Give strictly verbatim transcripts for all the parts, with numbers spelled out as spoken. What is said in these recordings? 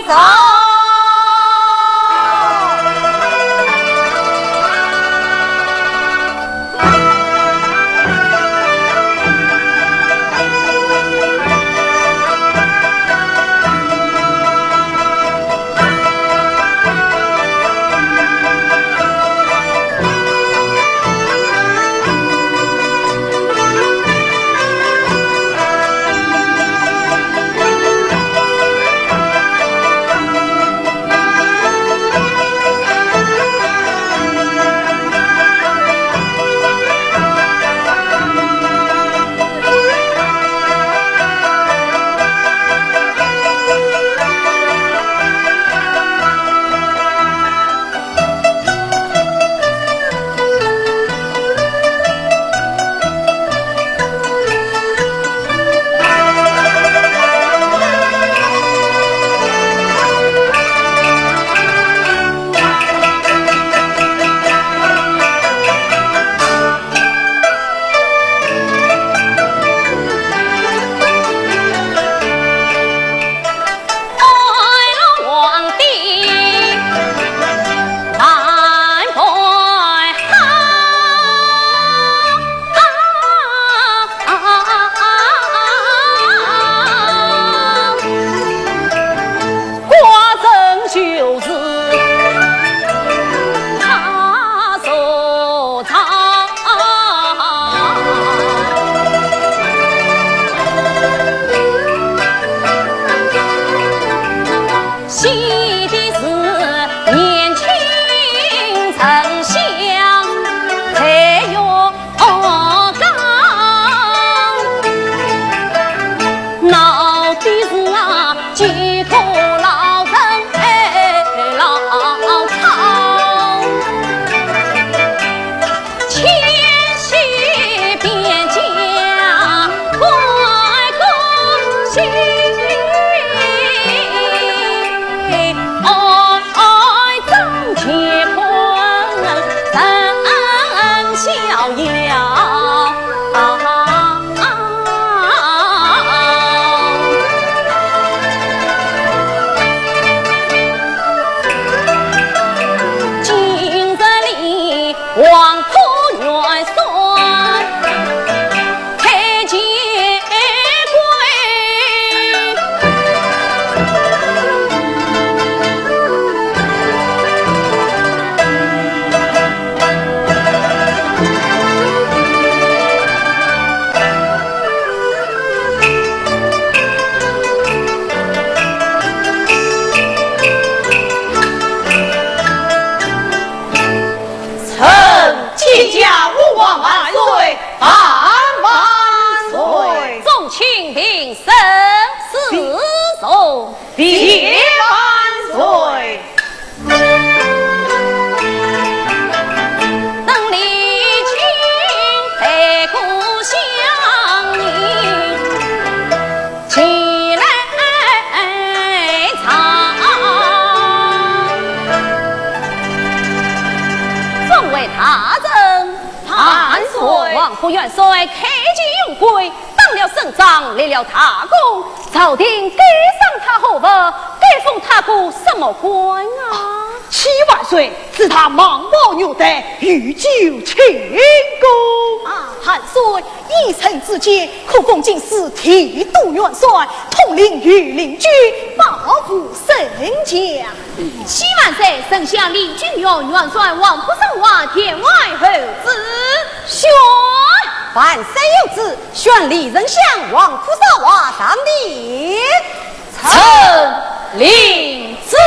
走。众位大人，万岁！王府元帅开解荣归，当了省长，立了大功，朝廷该赏他何物？该封他个什么官啊？启万岁，赐他蟒袍玉带，御酒庆功。啊，万岁， 依臣之见，可封进士，提督元帅，统领御林军，保护圣驾。启万岁，丞相李君元、元帅王普上书，殿外候旨。宣！万岁有旨，宣李丞相、王普上书上殿。 臣领旨。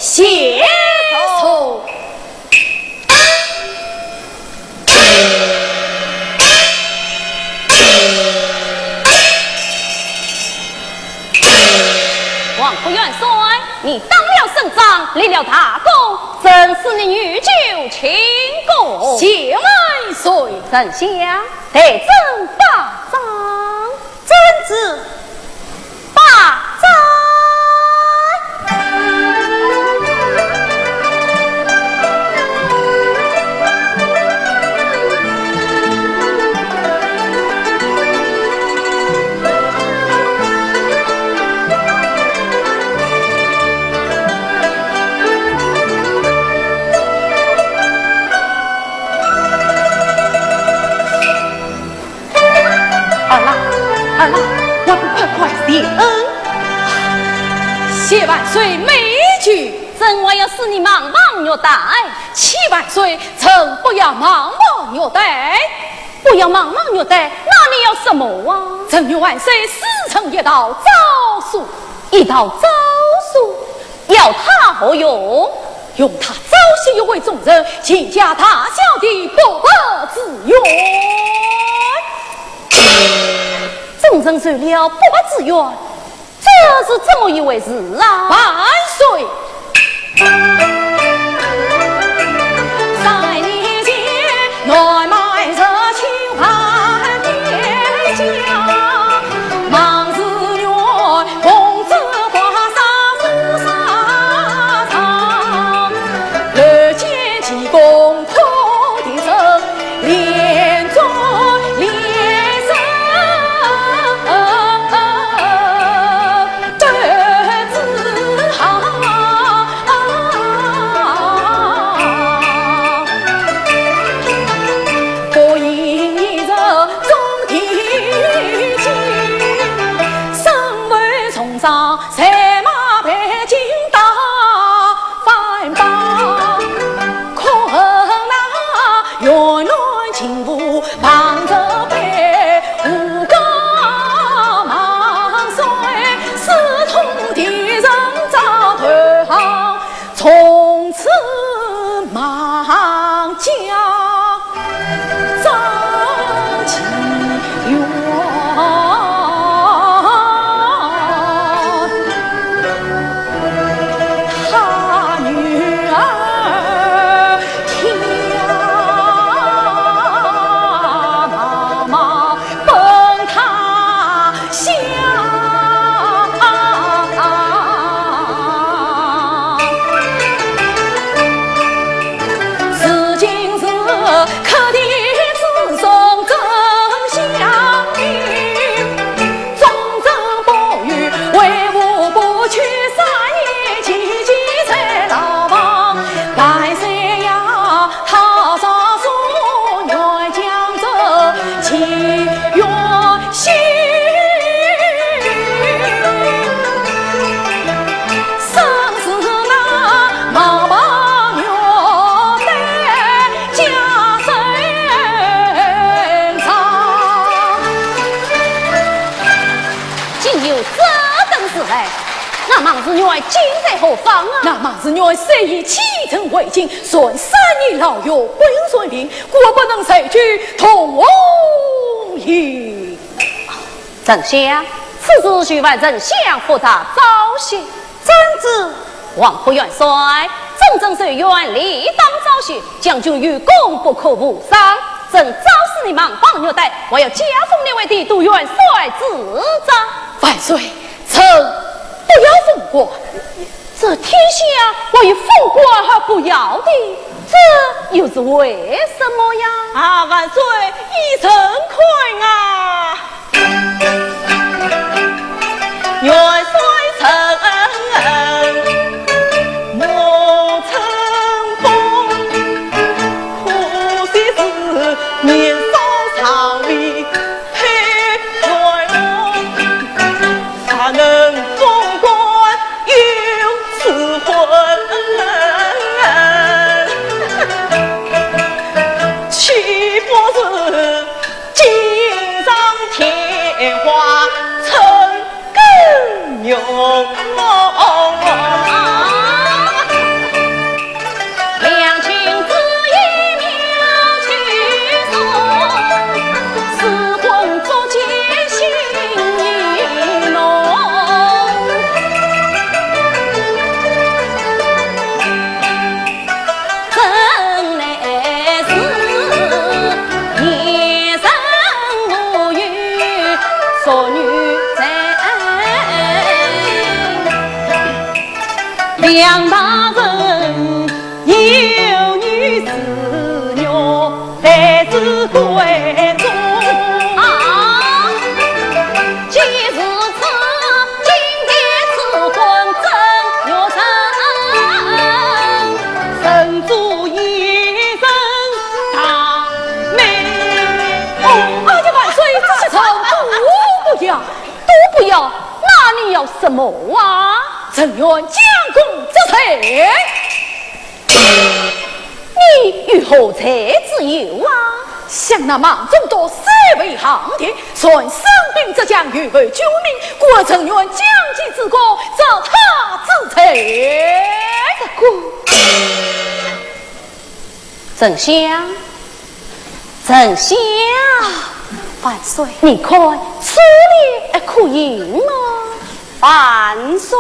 谢罪。王副元帅，你打了胜仗，立了大功，朕赐你御酒庆功。谢万岁。丞相，待朕把盏。 遵旨。把盏。二郎，二郎，还不快快谢恩？谢万岁美酒。朕还要赐你茫茫玉带。启万岁，臣不要茫茫玉带。不要茫茫玉带，那你要什么啊？朕与万岁师承一道诏书。一道诏书？ 要它何用？用它昭雪玉为众人，尽加大小的不白之冤。众人受了不白之冤，这是怎么一回事啊？万岁！竟有这等事来，那孟士元今在何方啊？那孟士元虽已启程回京， 虽三年牢狱，本罪名，故不能受处，同往也。丞相，此事须烦丞相复达昭雪。遵旨。王副元帅，朕受冤理当昭雪，将军有功不可无赏。朕昭示你茫茫玉带，还要加重列位的都元帅之责。万岁，臣不要封官。 这天下还有封官还不要的，这又是为什么呀？啊，万岁，依朕看啊，元帅臣恩莫称封，可惜是年少尚未配元翁。 哪能封官又赐婚？岂不是锦上添花，春耕用？杨大人有女是玉，在此闺中。啊！既如此，今天此婚真欲成，承做一人大媒。哦，哎呀，万岁，这是都不要，都不要，那你要什么啊？ 承元将功折罪。你有何罪之有啊？想那孟仲达虽为行敌，然身兵浙江，有违君命，故承元将计之功，折他之罪。这个 丞相，丞相，万岁，你看此理可行吗？万岁。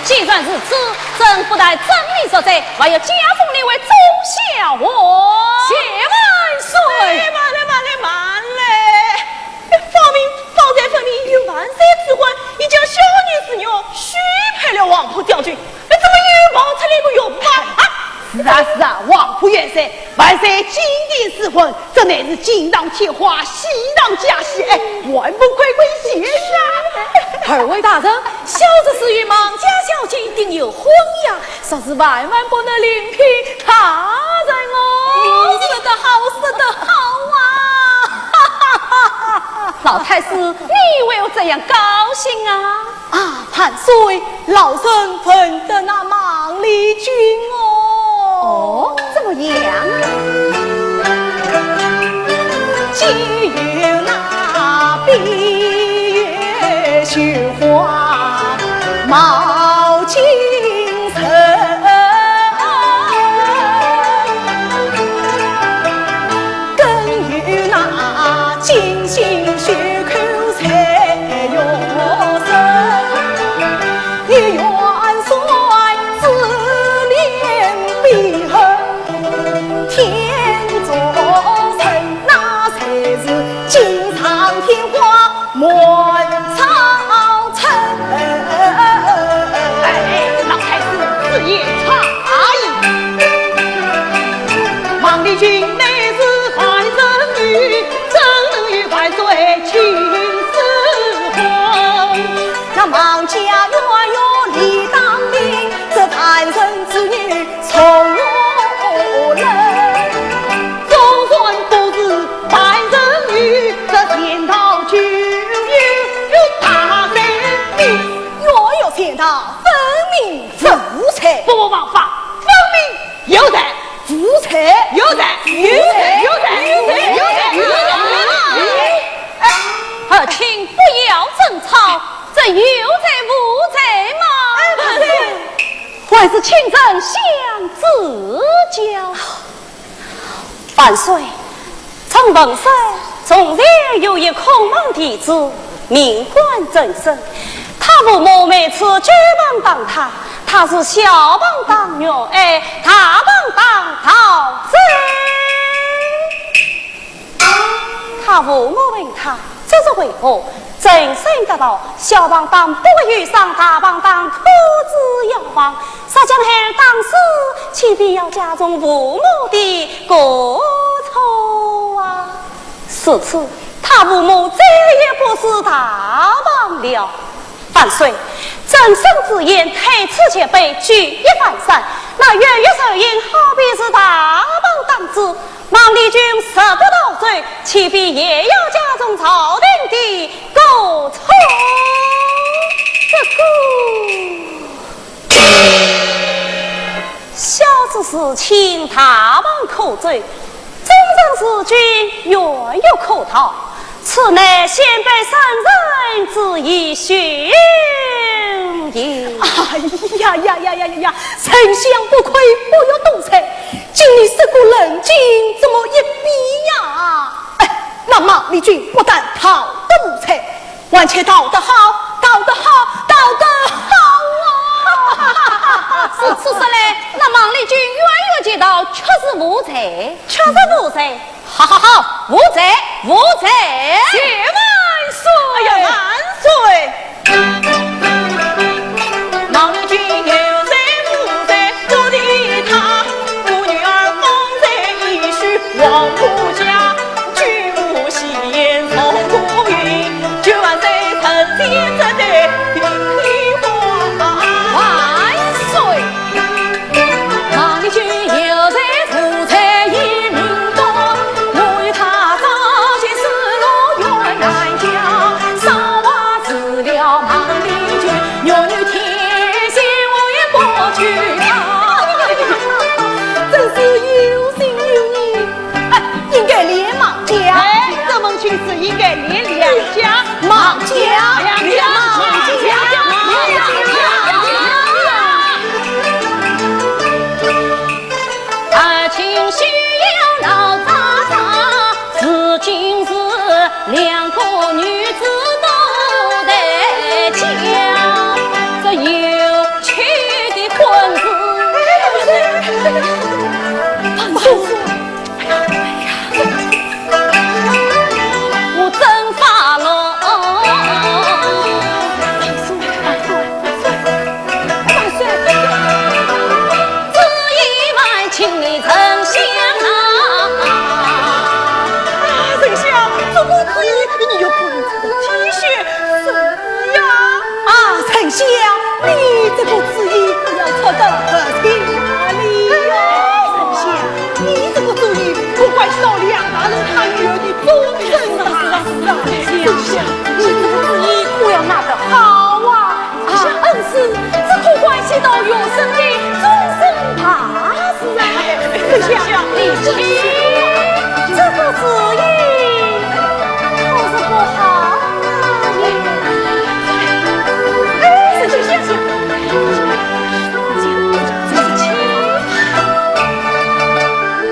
既然如此，朕不但赦免赦罪，还要加封你为忠孝王。谢万岁！哎，慢来，慢来，慢来！方明方才分明与万岁赐婚，你将小女子玉许配了黄埔将军，哎，怎么又冒出来个玉牌啊？是啊，是啊，黄埔元帅，万岁金殿赐婚，这乃是锦上添花，喜上加喜，哎，还不快快谢啊！二位大人，小侄是与孟家小姐订有婚约，实是万万不能另聘他人哦。说得好，说得好啊！老太师，你为何这样高兴啊？啊，万岁，老身认得那孟丽君哦。哦，怎么样啊？既有那闭月羞花冒金城，更有那金星绣扣在玉身。 一元帅之年必合天中人，那才是锦上添花满朝陈。哎，老太师此言差矣。孟丽君乃是万人迷，怎能与万岁亲赐婚？ 那孟家冤冤理当明，这万人之女从何来？纵然不是万人迷，这前朝就有大罪名。冤冤前朝分明无罪。不无王法，分明有罪。无罪。有罪。有罪。有罪。有罪。有罪。有罪。有罪。哎，和亲不要争吵， 这有罪无罪嘛？哎，不是。还是请丞相指教。万岁，朕闻说从前有一孔孟弟子，名唤曾参，他父母每次举办堂堂，他是小朋当玉爱，哎，大朋当陶器。他父母问他，这是为何？陈生答道：小房当不会有伤，大房当可治要亡。若将孩儿打死，岂非要加重父母的过错啊？如此，他父母再也不是大房了。万岁，陈生之言，推此前辈举一反三，那冤狱仇怨好比是大房当之， 孟丽君十不倒罪，岂非也要加重朝廷的过错？这个，小子是卿大房可追，忠臣事君冤狱可逃，此乃先辈圣人之义，休也。哎呀呀呀呀呀呀！丞相不愧不学多才， 经你这个冷静这么一比呀，哎，那孟丽君不但逃得无罪，而且逃得好，逃得好，逃得好啊！如此说来，那孟丽君冤狱之逃确实无罪？确实无罪。好好好，无罪，无罪。谢万岁！哎呀，万岁！ 万岁！ 真是有情有义，哎，应该怜孟家。哎，这门亲事应该怜梁家。孟家，梁家，孟家，孟家。丞相，这个主意你要不用这个体恤，是呀。啊，丞相，你这个主意不要出得合情合理哟。丞相，你这个主意不关系到梁大人他女儿的终身大事啊。丞相，你这个主意可要拿得好啊。 啊，恩师，这可关系到学生的终身大事啊！丞相，你这个主意可是不好啊！哎，丞相，丞相，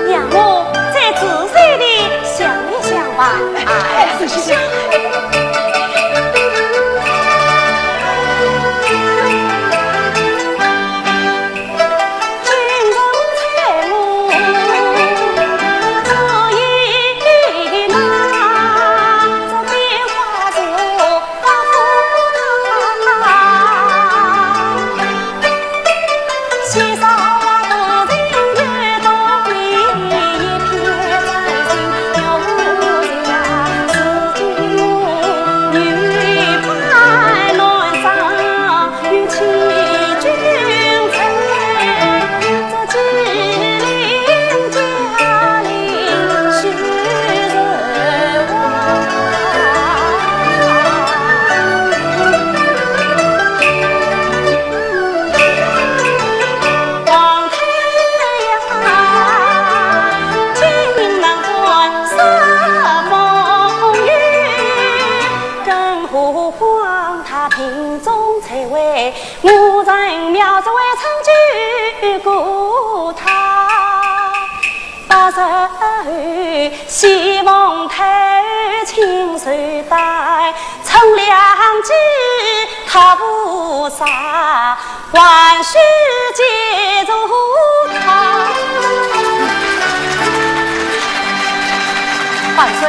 让我再仔细地想一想吧。哎，丞相。更何况他品种才会，我曾描述未曾救过他。八十后，西风头，青丝带，乘凉去，踏菩萨，还须借助他。万岁，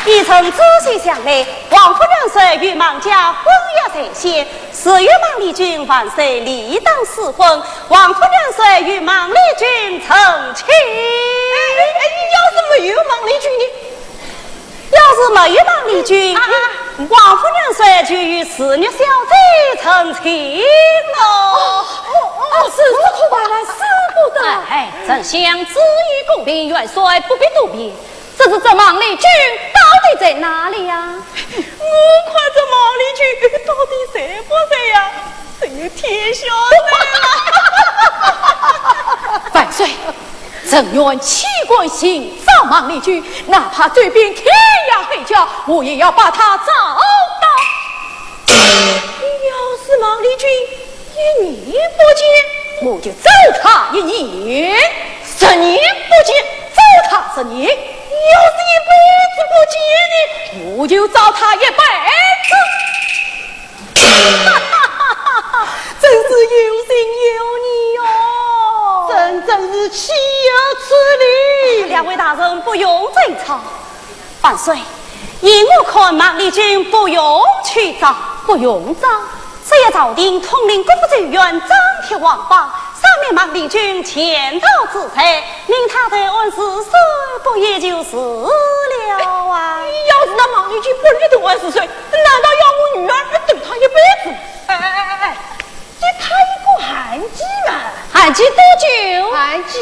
依臣仔细想来，王夫人虽与孟家婚约在先，自有孟丽君，万岁理当赐婚。王夫人虽与孟丽君成亲。哎，哎，哎，要是没有孟丽君呢？要是没有孟丽君，啊，啊。王夫人虽就与紫玉小姐成亲了。哦，哦，哦，是，这可万万使不得。哎，哎，丞相旨意公平，元帅不必多言。 只是这孟丽君到底在哪里呀？我看这孟丽君到底在不在呀？只有天晓得了。万岁，臣愿弃官寻找孟丽君，哪怕走遍天涯海角，我也要把她找到。要是孟丽君 一年不见，我就找她一年；十年不见，找她十年。要是一辈子不见呢，我就找她一辈子。真是有情有义哟！朕真是岂有此理！两位大人不用争吵。 万岁，依我看，孟丽君不用去找。不用找？只要朝廷通令各府州县张贴皇榜，赏明孟丽君潜逃之罪，命她投案自首，不也就是了啊？哎，要是那孟丽君不来投案自首，难道要我女儿等她一辈子？哎，哎，哎，哎，给她一个限期嘛。限期多久？限期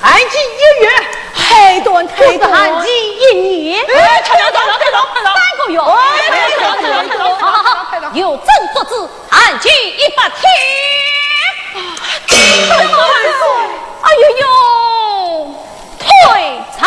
限期一月。太短，太短。不是限期一年。哎，太长，太长，太长，太长。三个月。哎，太长，太长，太长。好，好，好，有朕做主，限期一百天。哎呦呦，退朝。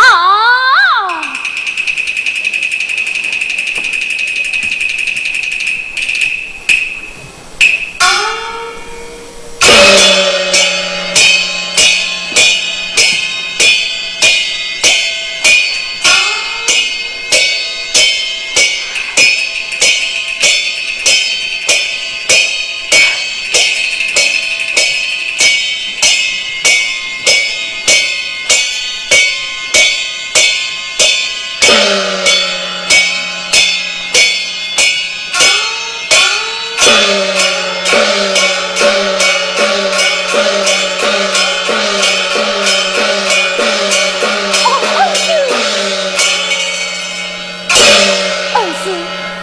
恩师，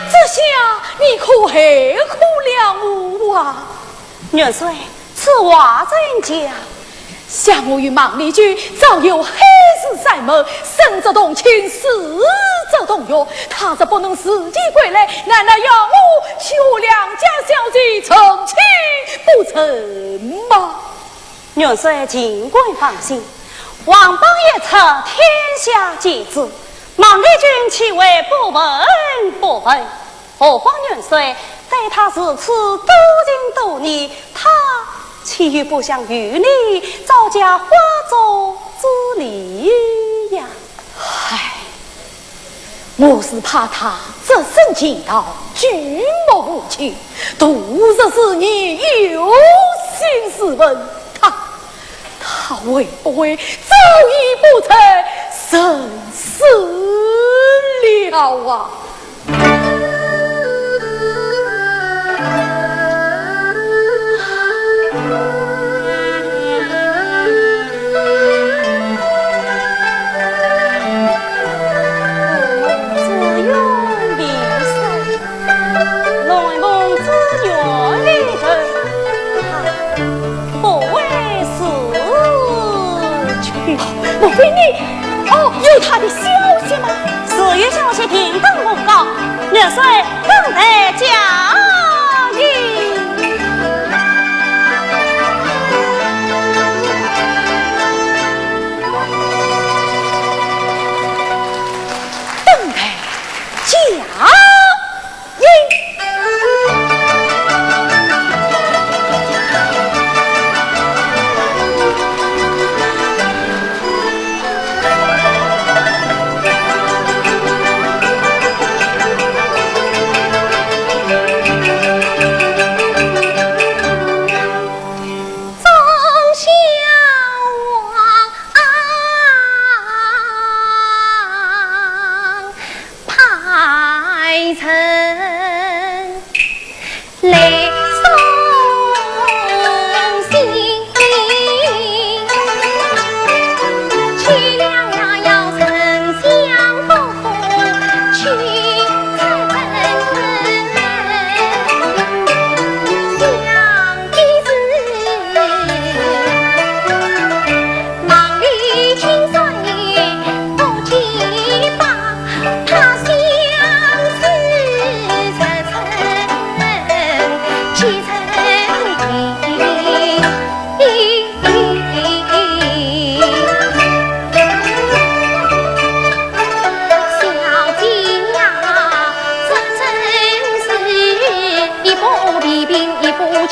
这下你可害苦了我啊！元帅， 此话怎讲？想我与孟丽君早有海誓山盟，生则同亲，死则同穴。她若不能自己归来，难道要我与良家小姐成亲不成吗？元帅尽管放心，皇榜一出，天下皆知，孟丽君岂会不闻不问？ 何况元帅对她如此多情多义，她岂有不想与你招架花烛之理呀？唉，我是怕她只身潜逃，举目无亲，度日思念，忧心思问，她 她会不会早已不在人世了啊？只有离身。 弄弄子女的人，她不会死去。莫非你，哦，有她的消息吗？自有消息定当奉告，元帅等待佳音。等待佳音。待我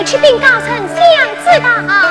去禀告丞相知道。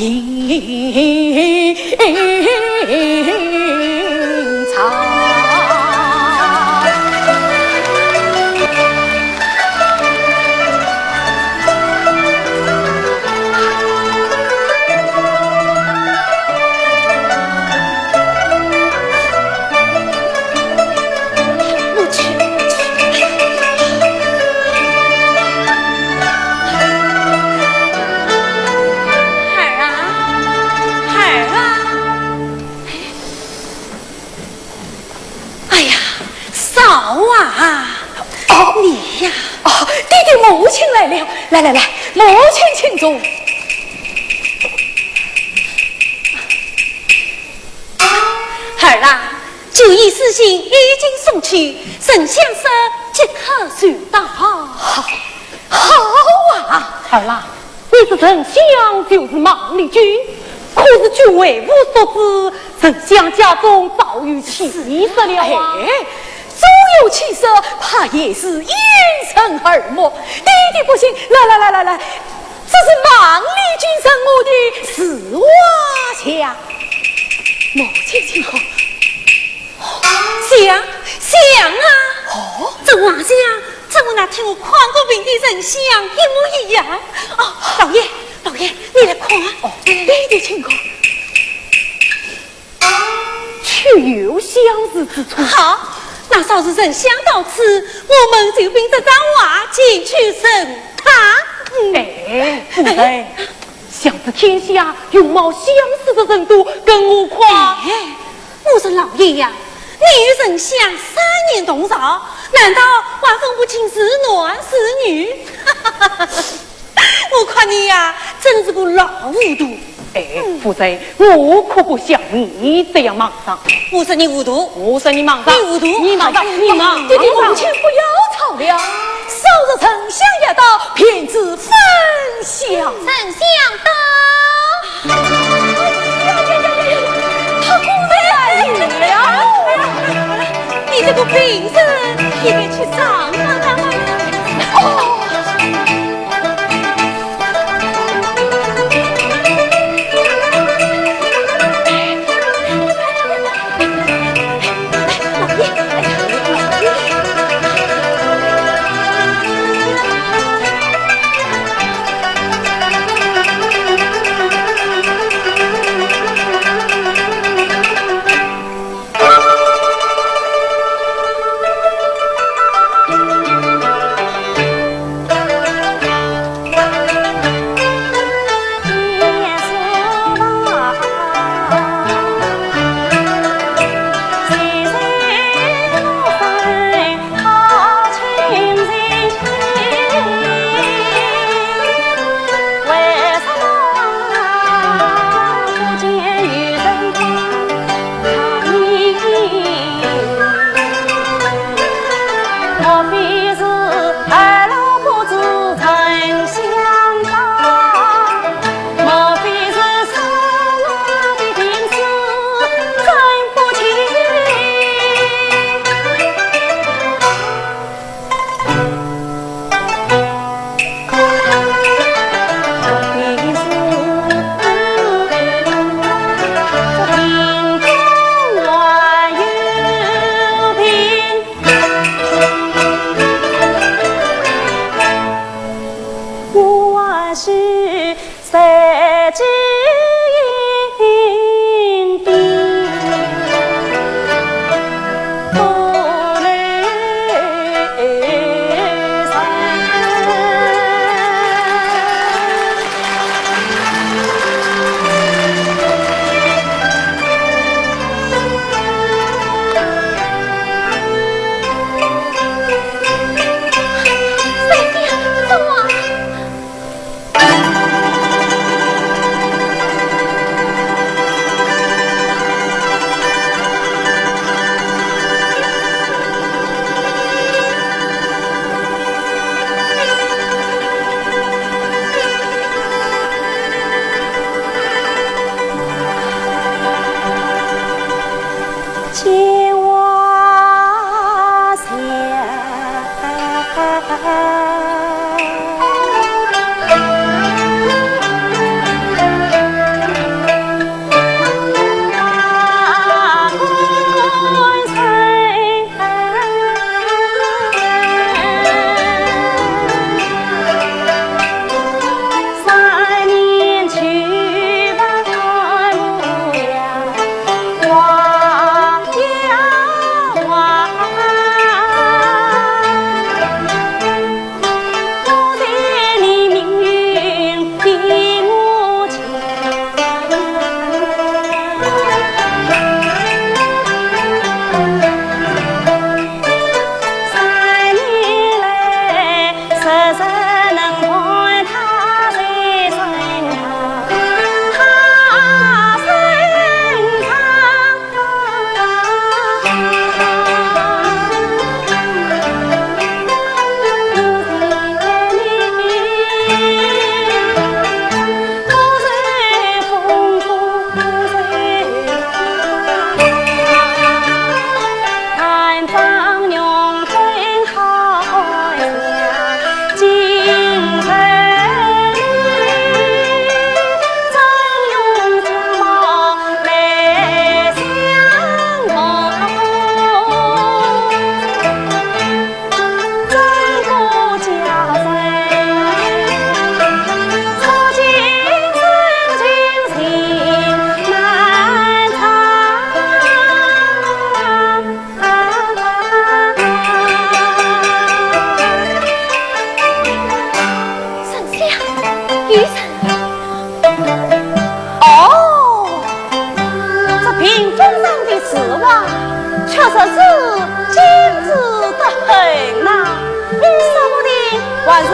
孩儿啊，孩儿啊。哎呀，嫂啊，哦，你呀，哦，爹爹母亲来了，来来来，母亲请坐。孩儿啊，酒宴喜信已经送去，沉香舍即刻就到。好，好啊。孩儿啊，你说沉香就是孟丽君，可是据为父所知，沉香家中早有妻室了啊。哎，早有妻室，怕也是掩人耳目。爹爹不信，来来来来来，这是孟丽君赠我的字画像。母亲请看。像，像啊！哦，这画像，这和那天我看过病的沉香一模一样。哦，老爷，老爷，你来看啊。哦，爹爹请看。确有相似之处。好，那稍时沉香到此，我们就凭这张画前去寻他。嗯。哎，夫人，想这天下容貌相似的人多，更何况……哎，我说老爷呀，你与沉香三年同朝，难道还分不清是男是女？我看你呀，真是个老糊涂。哎，夫人，我可不像你这样莽撞。我说你糊涂。我说你莽撞。你糊涂。你莽撞，你莽撞。爹爹母亲不要吵了，稍日沉香一到，便知分晓。沉香到。哎呀呀呀呀呀，他果然来了。你这个病人，你该去上班了。哦。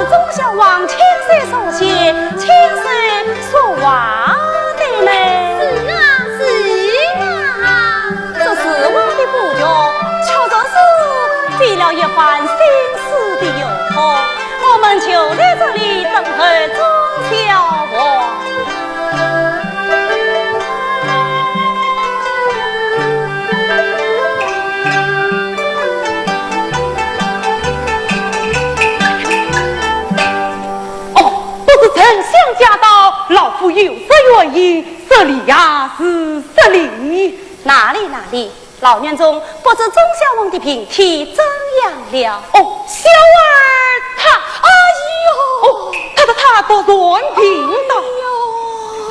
忠孝王亲手所写，亲手所画的呢？是啊，是啊。这字画的布局，确实是费了一番心思的哟。我们就在这里等候忠孝王。 哦，不知丞相驾到，老夫有失远迎，失礼呀，是失礼。哪里哪里，老院中不知忠孝王的病体怎样了？哦，小儿他，哎呦，哦，他他他都全病倒。哎呦。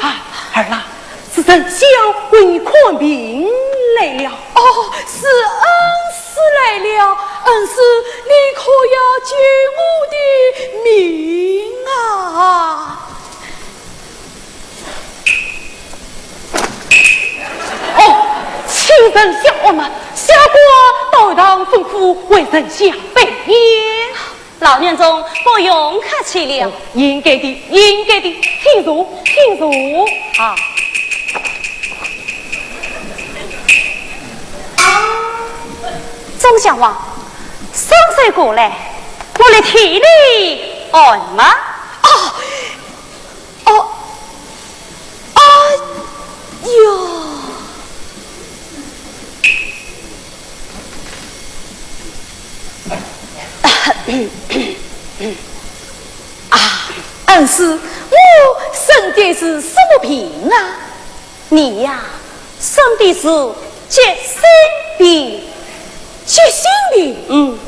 啊，儿啊， 是丞相为你看病来了。哦，是恩师来了，恩师，你可要救我的命啊！哦，请丞相安眠，下官到堂吩咐为丞相备宴。 老院中不用客气了。哦，应该的，应该的，请坐，请坐。啊。忠孝王，双手过来，我来替你按摩。啊， 哦，哎呦！啊，恩师，我生的是什么病啊？你呀，生的是急性病。急性病？嗯，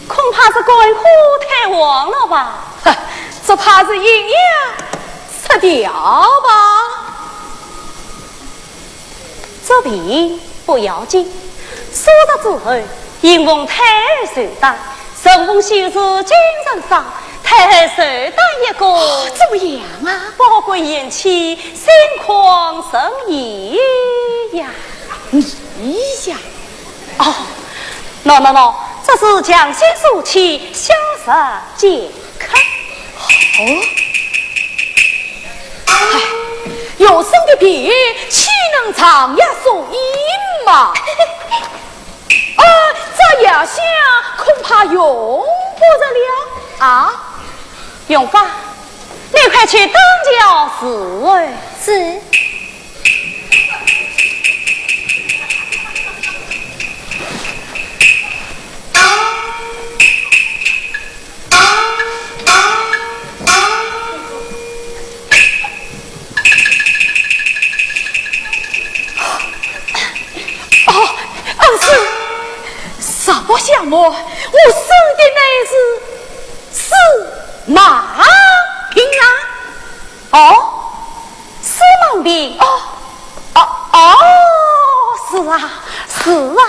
恐怕是肝火太旺了吧？哈，只怕是营养失调吧。 这病不要紧，数日之后，因奉太后寿诞，承蒙昔日君臣赏，太后寿诞一个，哦，怎么样啊？包括宴请，盛况盛宴呀。你呀。哦，喏喏喏，这是强心素气，消食解渴。哦。 哎，有生的病，岂能长夜宿饮嘛？啊，这药箱恐怕用不着了啊。荣华，你快去登轿伺候。是。 哦，恩师，什么相貌？我生的乃是，是盲病啊！哦，是盲病？哦，哦，哦，是啊，是啊，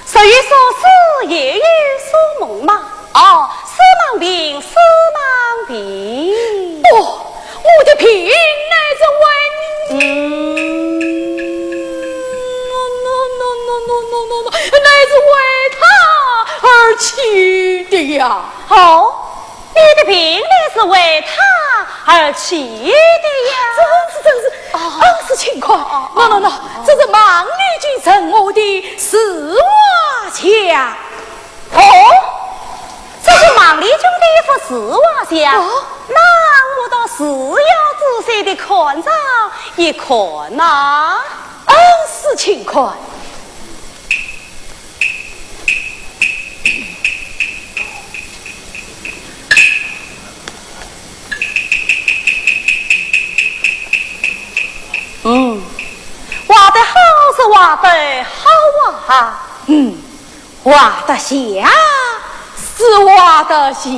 俗语说，是也有所梦嘛。 哦，是盲病，是盲病。不，我的病乃是为，嗯，乃是为他而起的呀。哦，你的病乃是为他而起的呀。真是，真是，哦。恩师请看。哦，哦，哦。喏，喏，喏，这是孟丽君赠我的字画像。 哦，这是孟丽君的一幅字画像。哦。那我倒是要仔细地看上一看呐。恩师请看。嗯，画得好是画得好啊。嗯。 画得像是画得像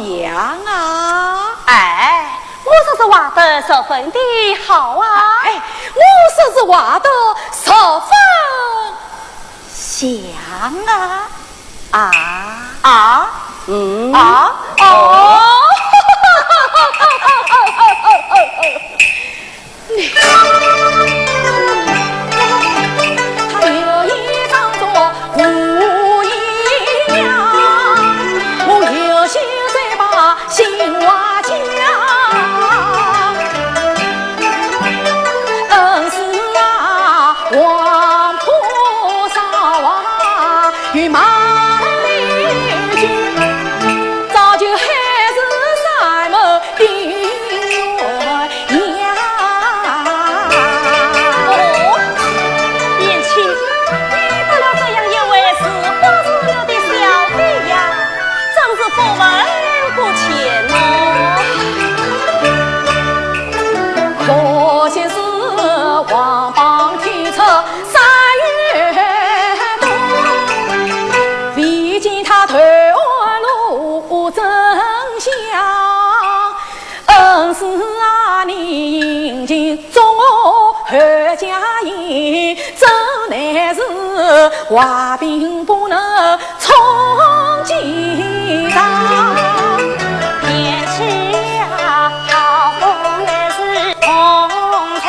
啊。哎，我说是画得十分的好啊。哎，我说是画得十分像啊。啊？啊？嗯？啊？哦。是啊，你殷勤忠厚厚家业，怎奈是坏兵不能冲击上。贤妻啊，好风来是风在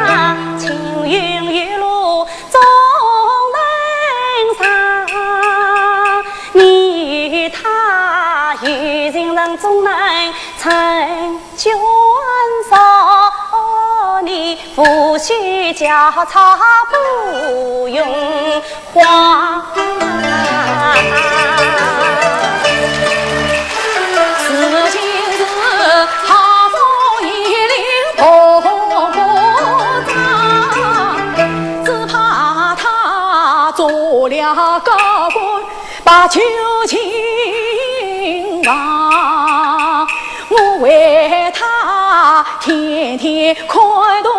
上，青云一路 总能上，你他有情人总能成眷属，你无需焦躁不用慌。如今是好风一领红不长，只怕他 做了高官把旧情忘，我为他天天看图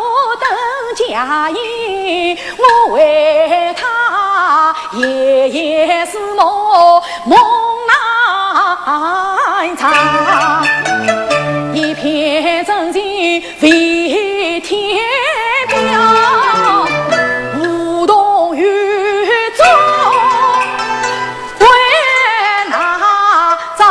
等家业，我为他夜夜思梦梦难长，一片真情 为天表，无动于衷为哪桩。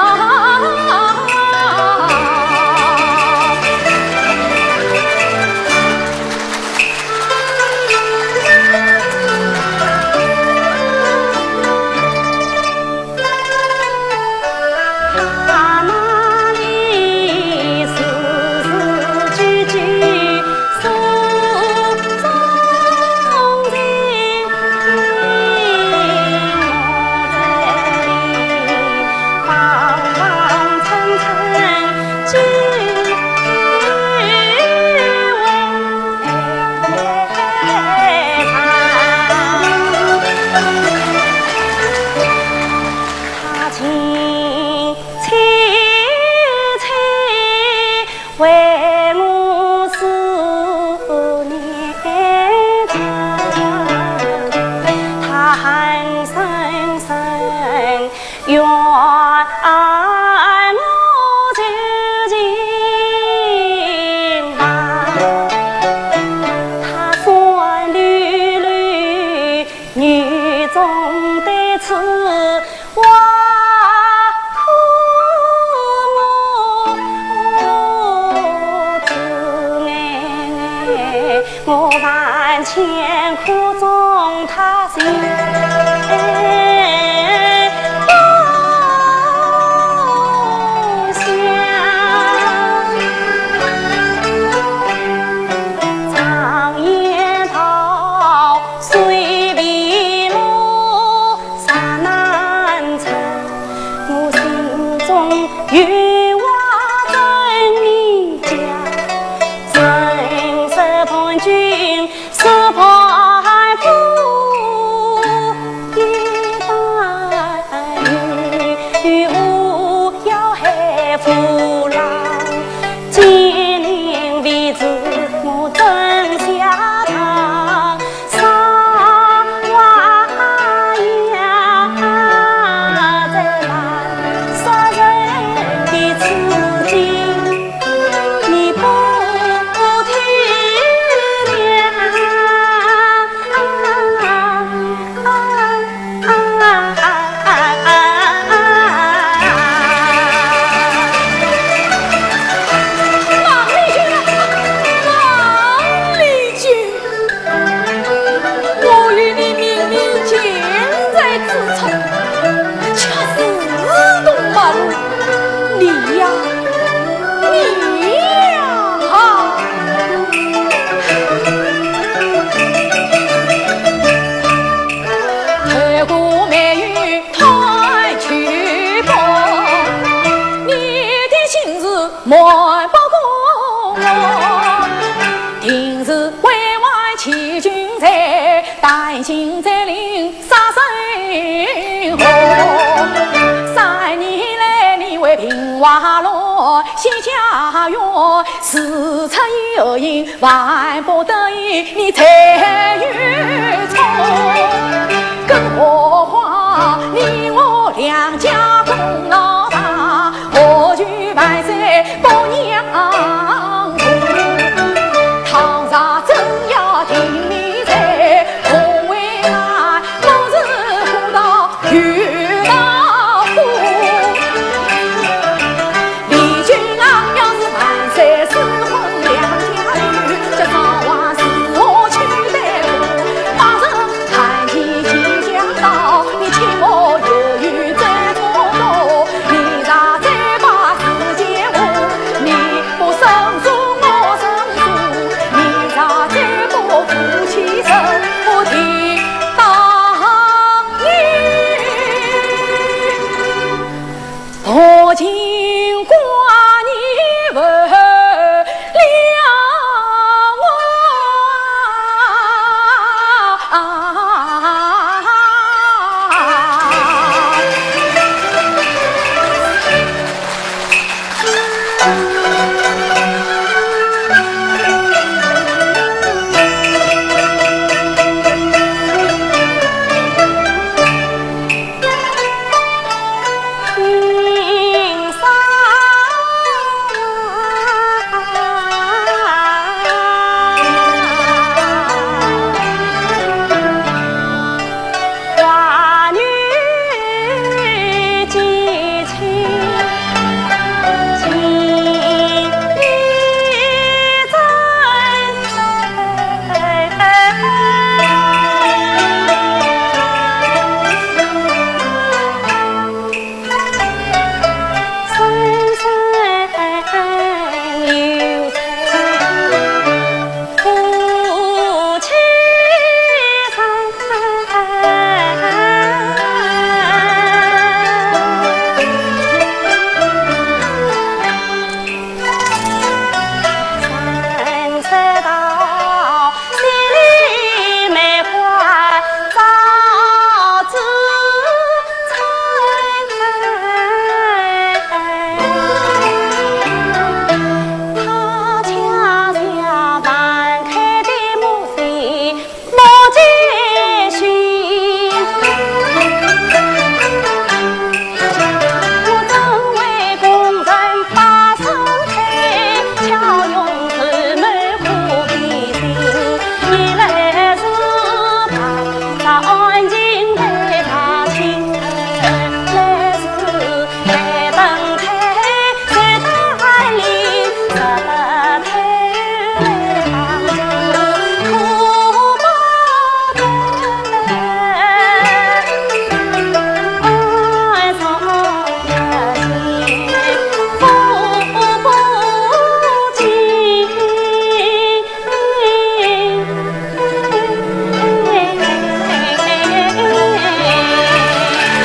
他情切切为我思念着，他恨深深 怨我旧情郎，他酸溜溜雨中对此挖苦我，我只爱 我万千苦衷他心不想。常言道，水未落石难沉，我心中有话真明讲，人生伴君 是伴夫一担忧，我要害父老，金陵为子我怎下堂？上花呀，在那杀人的此地， 你不体谅。王丽君啊，王丽君，我与你明明情在此处，却是同门。 你呀，你呀！透过眉宇探秋波，你的心事瞒不过我，定是为爱欺君罪，担心再临 杀身祸。三年来你为平花落，谢家园，事出有因，万不得已，你才有错。更何况你我两家功劳大，何须万岁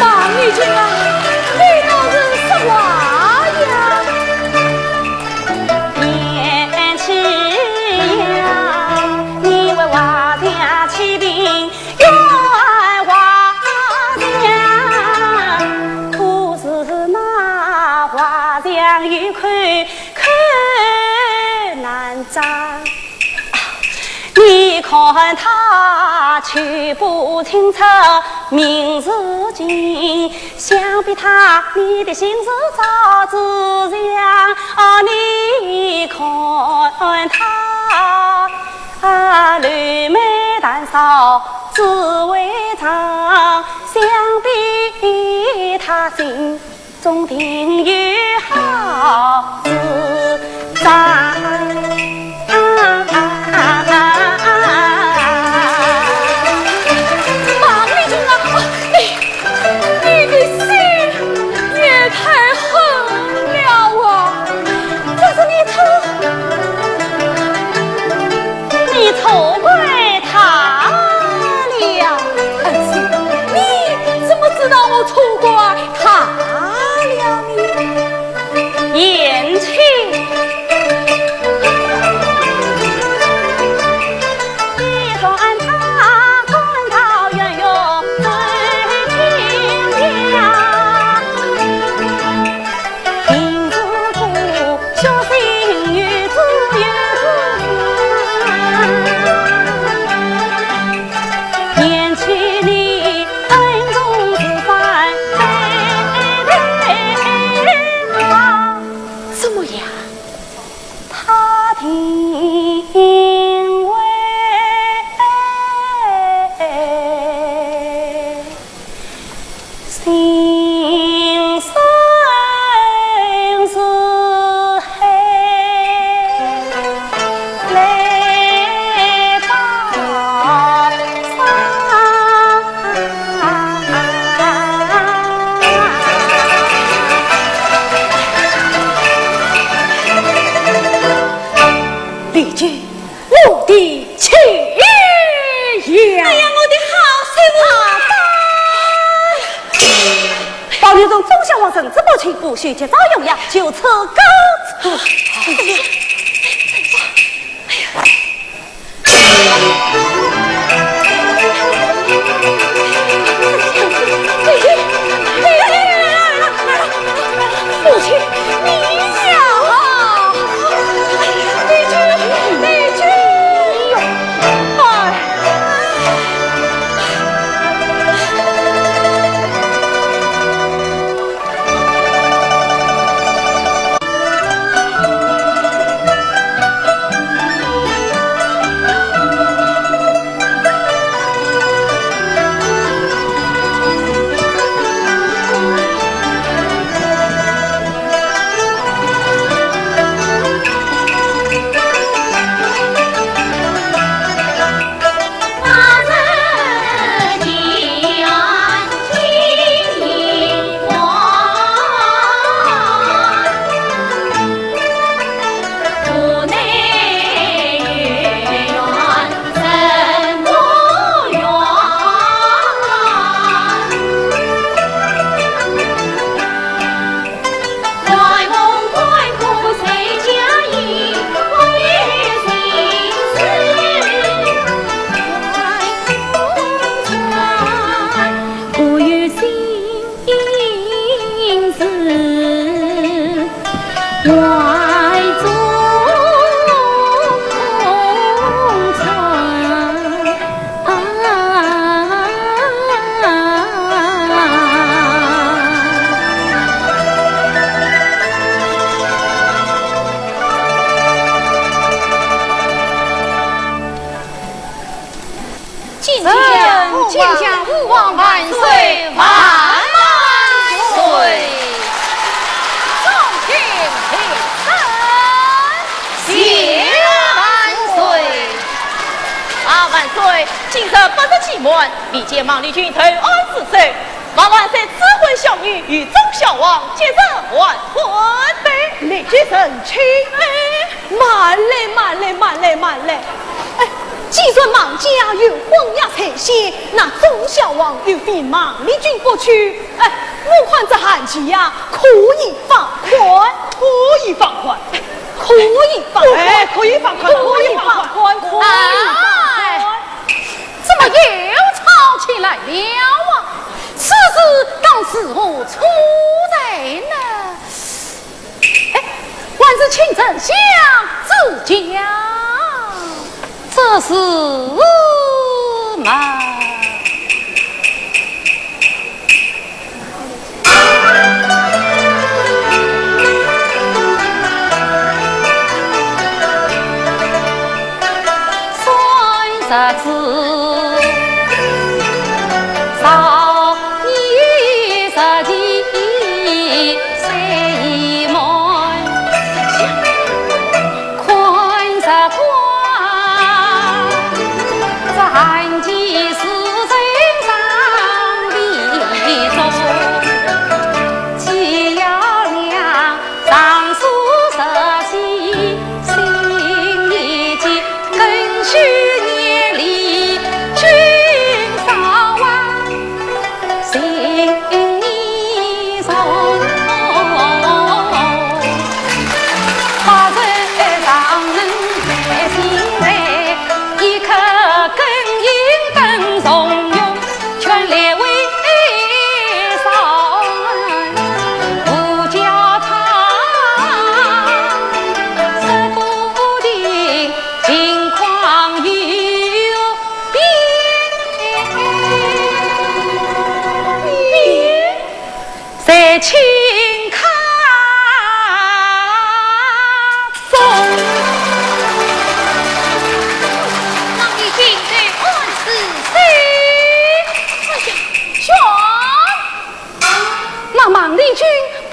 王义军啊，你倒是说话呀！贤妻呀，你为华强起兵， 冤枉呀，可是那华强有口口难张。你看他久不请罪，明如今，想必他你的心事早知晓。哦，你看他 啊，柳眉淡扫紫微妆，想必他心中定有好主张。啊，啊，啊，啊，啊。王义军啊，你，你的心也太狠了啊！这是你错， 你错怪他了。哎呀，你怎么知道我错怪他了呢？贤妻他定为心生慈悲，来报 丽君，我的妻呀！哎呀，我的好媳妇！报刘总，忠孝王圣旨不去，不许及早用药，就此告辞。哎呀，哎呀，母亲，你呀！哎呀，丽君，丽君！哎。见驾，见驾，吾皇万岁，万万岁！众卿平身，谢万岁！啊，万岁，今日不出期门，未见孟丽君投案自首，望万岁赐婚小女与忠孝王，节日完婚。对，立即成亲。哎，慢来，慢来，慢来，慢来！哎， 既然孟家有婚约在先，那忠孝王又非孟丽君不娶。哎，我看这案件呀，可以放宽。可以放宽。可以放宽。哎，可以放宽，可以放宽，可以放宽。哎，怎么又吵起来了啊？此事当如何处置呢？ 哎，还是请丞相指教。这事嘛，算日子，少年时节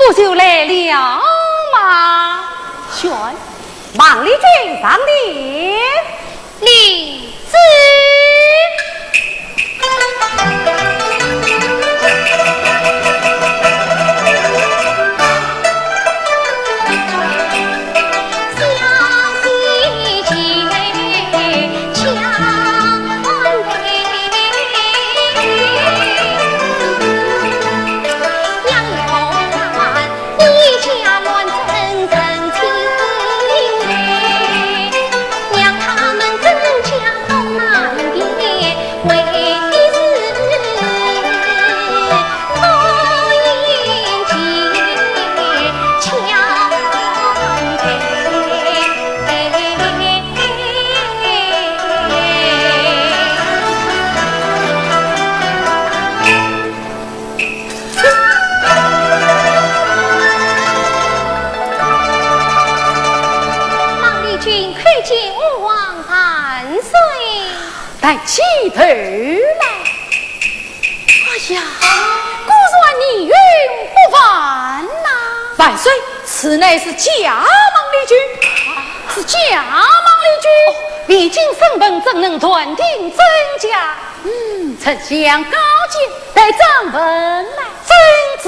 不就来了吗？宣，孟丽君上殿。领旨。孟丽君叩见吾皇万岁。抬起头来。哎呀，果然年逾不凡呐。万岁，此乃是假孟丽君。是假孟丽君？哦，未经审问，怎能断定真假？嗯，丞相高见，待朕问来。遵旨。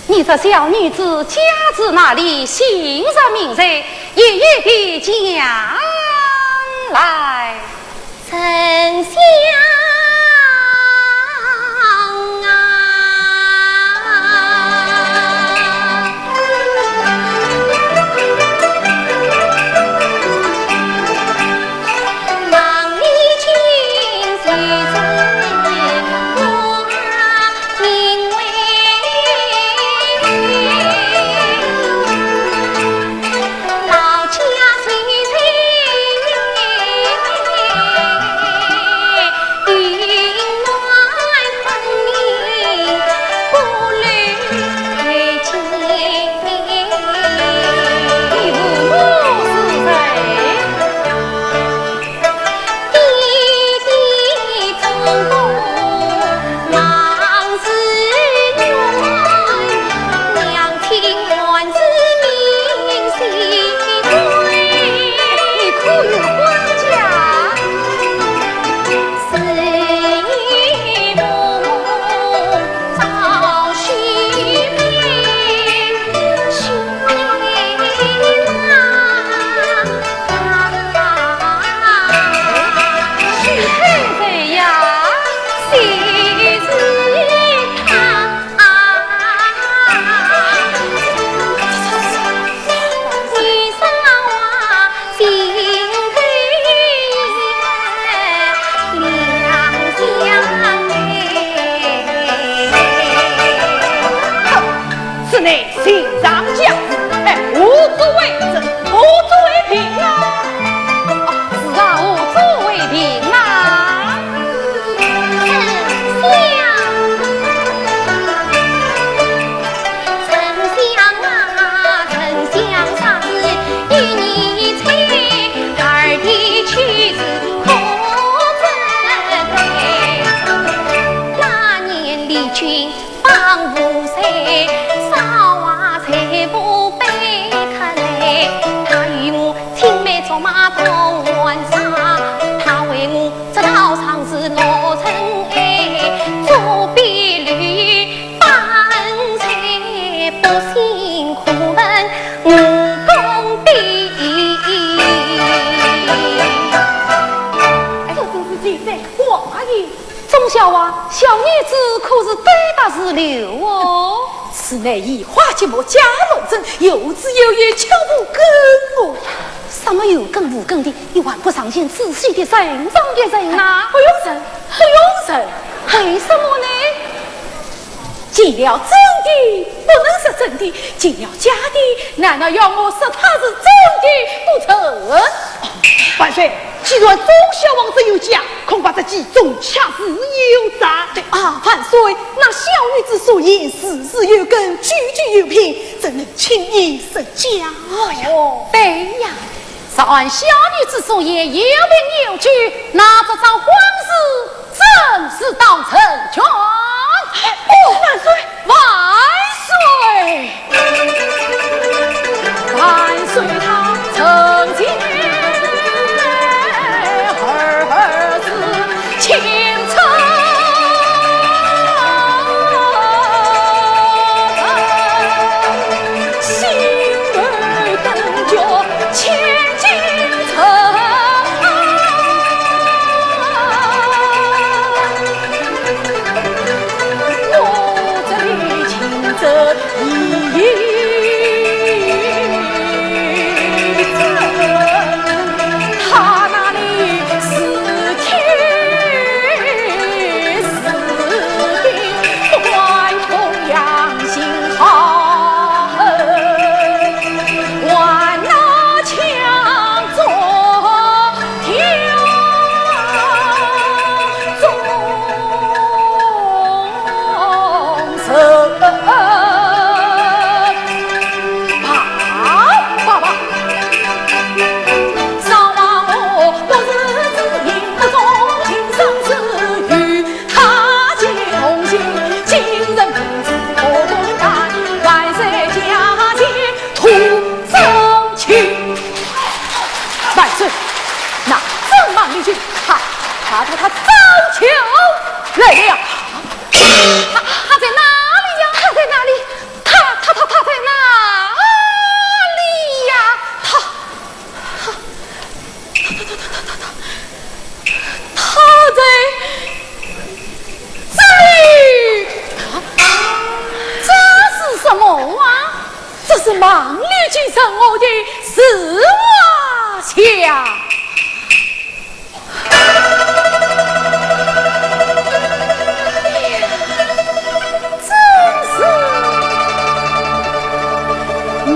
你这小女子家住哪里？姓甚名谁？一一地讲来。丞相啊。此乃寻常家事，哎，何足为这，何足为凭啊？哦，是啊，何足为凭啊？丞相。丞相啊，丞相，三日与你在，二弟去世可怎奈？那年丽君 方五岁，韶华才不被看来。他与我青梅竹马同欢上，他为我这道长诗落尘埃，左边绿，半蕊不醒，可问武功比。哎，这真是奇哉，王爷。 众小娃，小女子可是对答如流哦。此乃移花接木，嫁乱真，有子有女，岂不更好？什么有更无更的？你还不上前仔细地认认一认呐？不用认，不用认。为什么呢？见了真的不能说真的，见了假的，难道要我说他是真的不成？ 万岁，既然忠孝王子有驾，恐怕这其中恰是有诈。对啊，万岁，那小女子所言事事有根，句句有凭，怎能轻易说假呀？对呀，若按小女子所言有凭有据，那这桩婚事正是当成全。哦，万岁！万岁！万岁他成亲二字亲成，心儿登脚千金城。 我这里亲自一一证，他那里是天是地，不管同样心好，还那抢着 万岁！那正忙里去，他，他，他，他早就来了。他，他在哪里呀？他在哪里？他，他，他，他在哪里呀？他，他，他，他，他，他，他，他在这里。这是什么啊？ 这是忙里去上我的自画像。真是妙。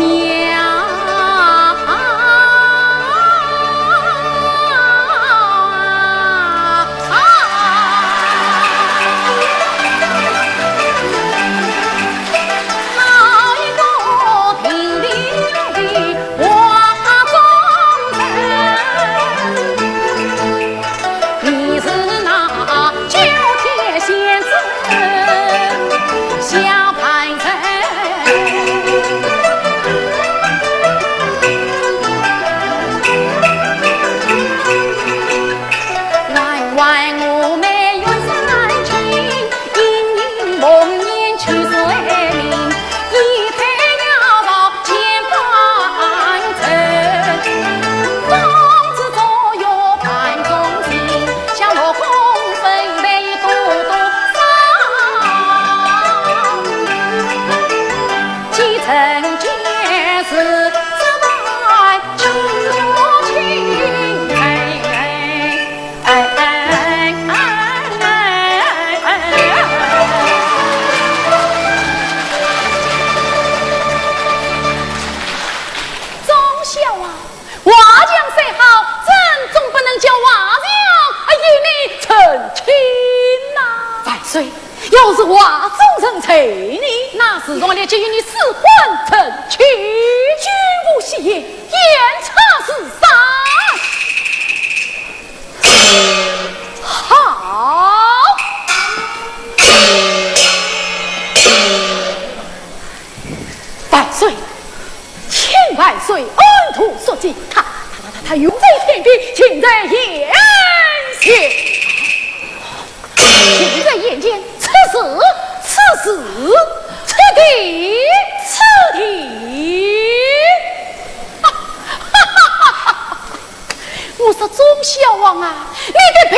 忠孝啊，画像虽好，朕总不能叫画像啊与你成亲呐。万岁，要是画中人随你，那自然立即与你赐婚成亲。君无戏言，言差是啥？好。 万岁，请万岁安度叔疾，他，他，他，他，他远在天边，近在眼前。近在眼前，此事，此事，此地，此地。 我说忠孝王啊，你的病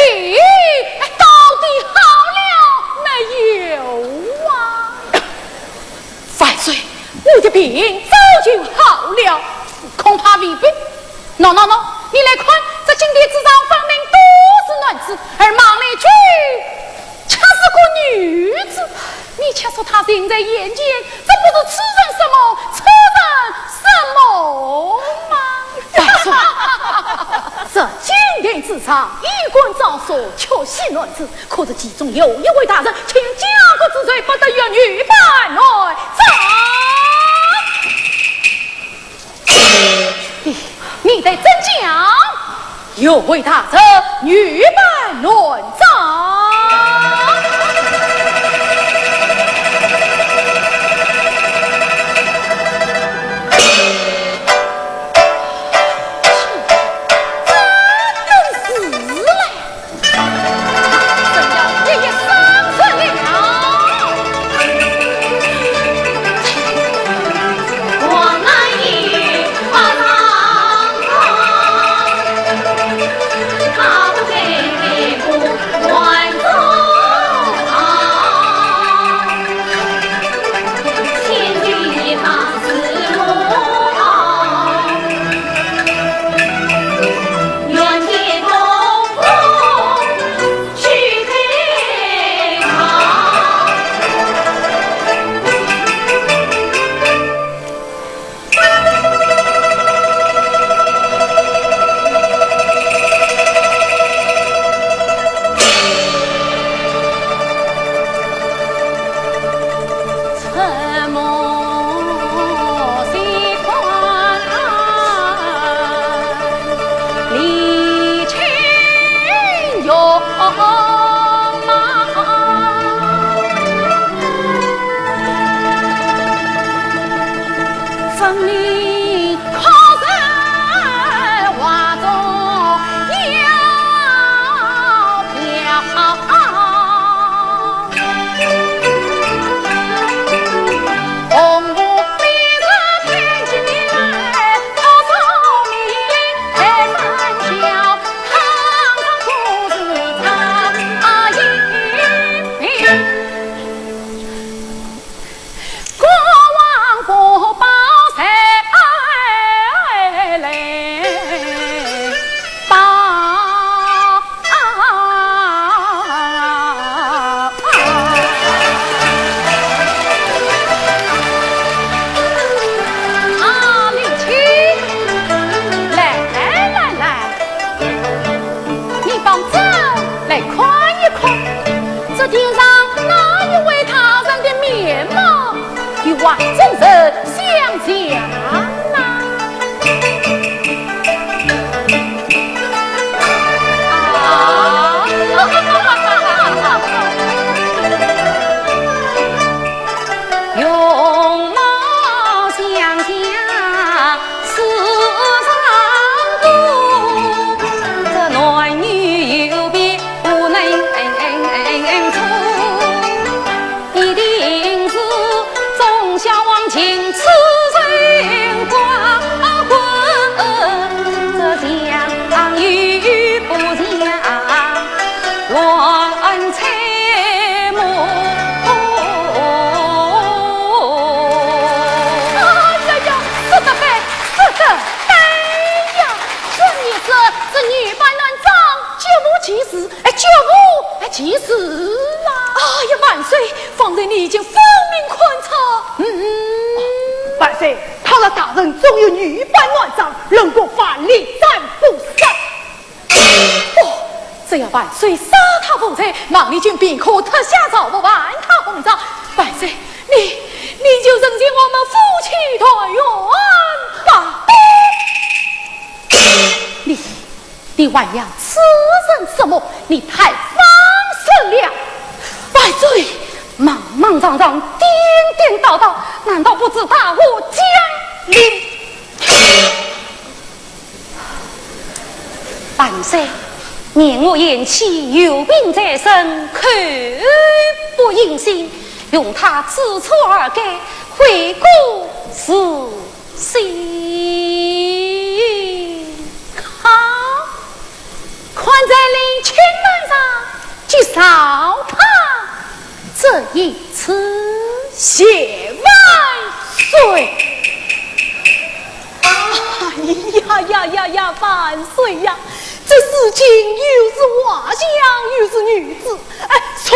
到底好了没有啊？万岁，我的病早就好了，恐怕未必。喏，喏，喏，你来看，这金殿之上分明都是男子，而忙里去 却是个女子。你且说她近在眼前，这不是痴人说梦，痴人说梦吗？万岁，这金殿之上，衣冠装束，确系男子，可是其中有一位大人，却将嫁之罪，不得与女扮男装。 你，你待怎讲？有位大人女扮男装。啊，林青，来来来来，你帮朕来看一看，这殿上哪一位大人的面貌与画中人相像啊？啊？容貌相像似曾故，这男女有别不能出。一定是忠孝王秦此人挂冠，这像与不像 乱猜谜。哎呀呀，说得对，说得对呀！这女子是女扮男装，九五其四，哎，九五哎其四啊！哎呀，万岁，方才你已经分明看出。嗯，万岁，倘若大人中有女扮男装，论过万里斩不杀。 哦，只要万岁赦他无罪，孟丽君便可脱下朝服，还他红妆。万岁，你，你就成全我们夫妻团圆吧。你，你还要此人什么？你太放肆了！万岁，莽莽撞撞，颠颠倒倒，难道不知大祸将临？ 万岁，念我贤妻有病在身，口不应心，容她知错而改，悔过自新。好，看在林卿面上，就饶她这一次。谢万岁！ 哎呀呀呀呀，万岁呀！这世间又是画像，又是女子，哎，谁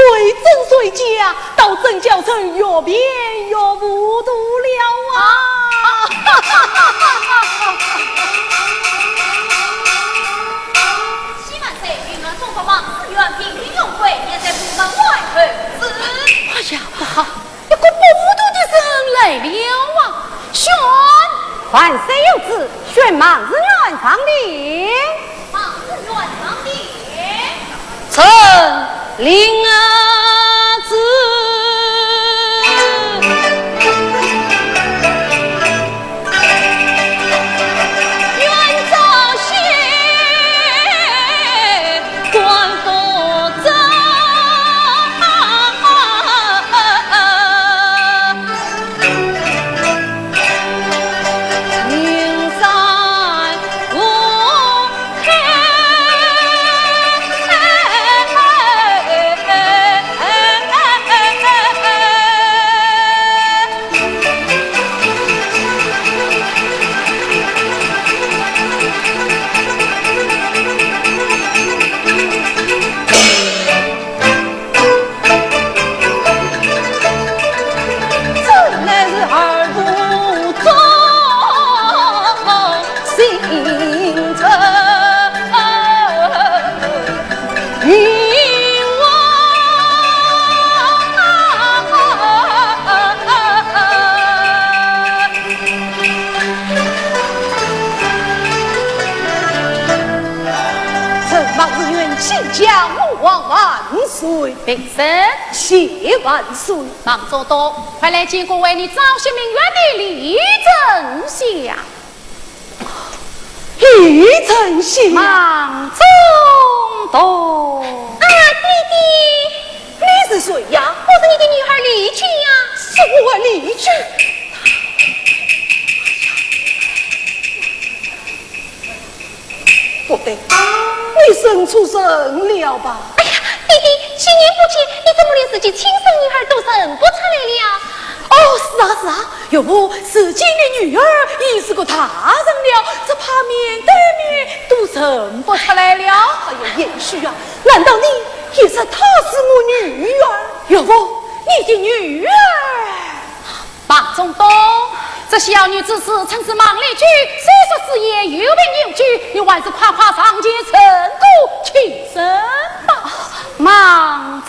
真谁假，倒真叫人越辩越糊涂了啊！启万岁，云南总督马士元，平定勇贵，现在部门外候旨。哎呀，不好！ 一个不糊涂的人来了啊！宣！万岁有旨，宣孟士元上殿。孟士元上殿。臣领旨。王万岁，平身。谢万岁。孟中都，快来见过为你招贤鸣冤的李丞相。李丞相。孟中都。啊，爹爹。你是谁呀？我是你的女儿丽君呀。是我丽君。 不对，你认错人了吧？哎呀，爹爹，几年不见，你怎么连自己亲生女儿都认不出来了？哦，是啊，是啊，岳父，如今的女儿已是个大人了，只怕面对面都认不出来了。哎呀，贤婿啊，难道你也说她是我女儿？岳父，你的女儿？ 孟中都，这小女子自称是孟丽君，虽说是言有凭有据，你还是快快上前认个亲生吧。孟中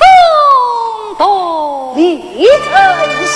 都。李丞相。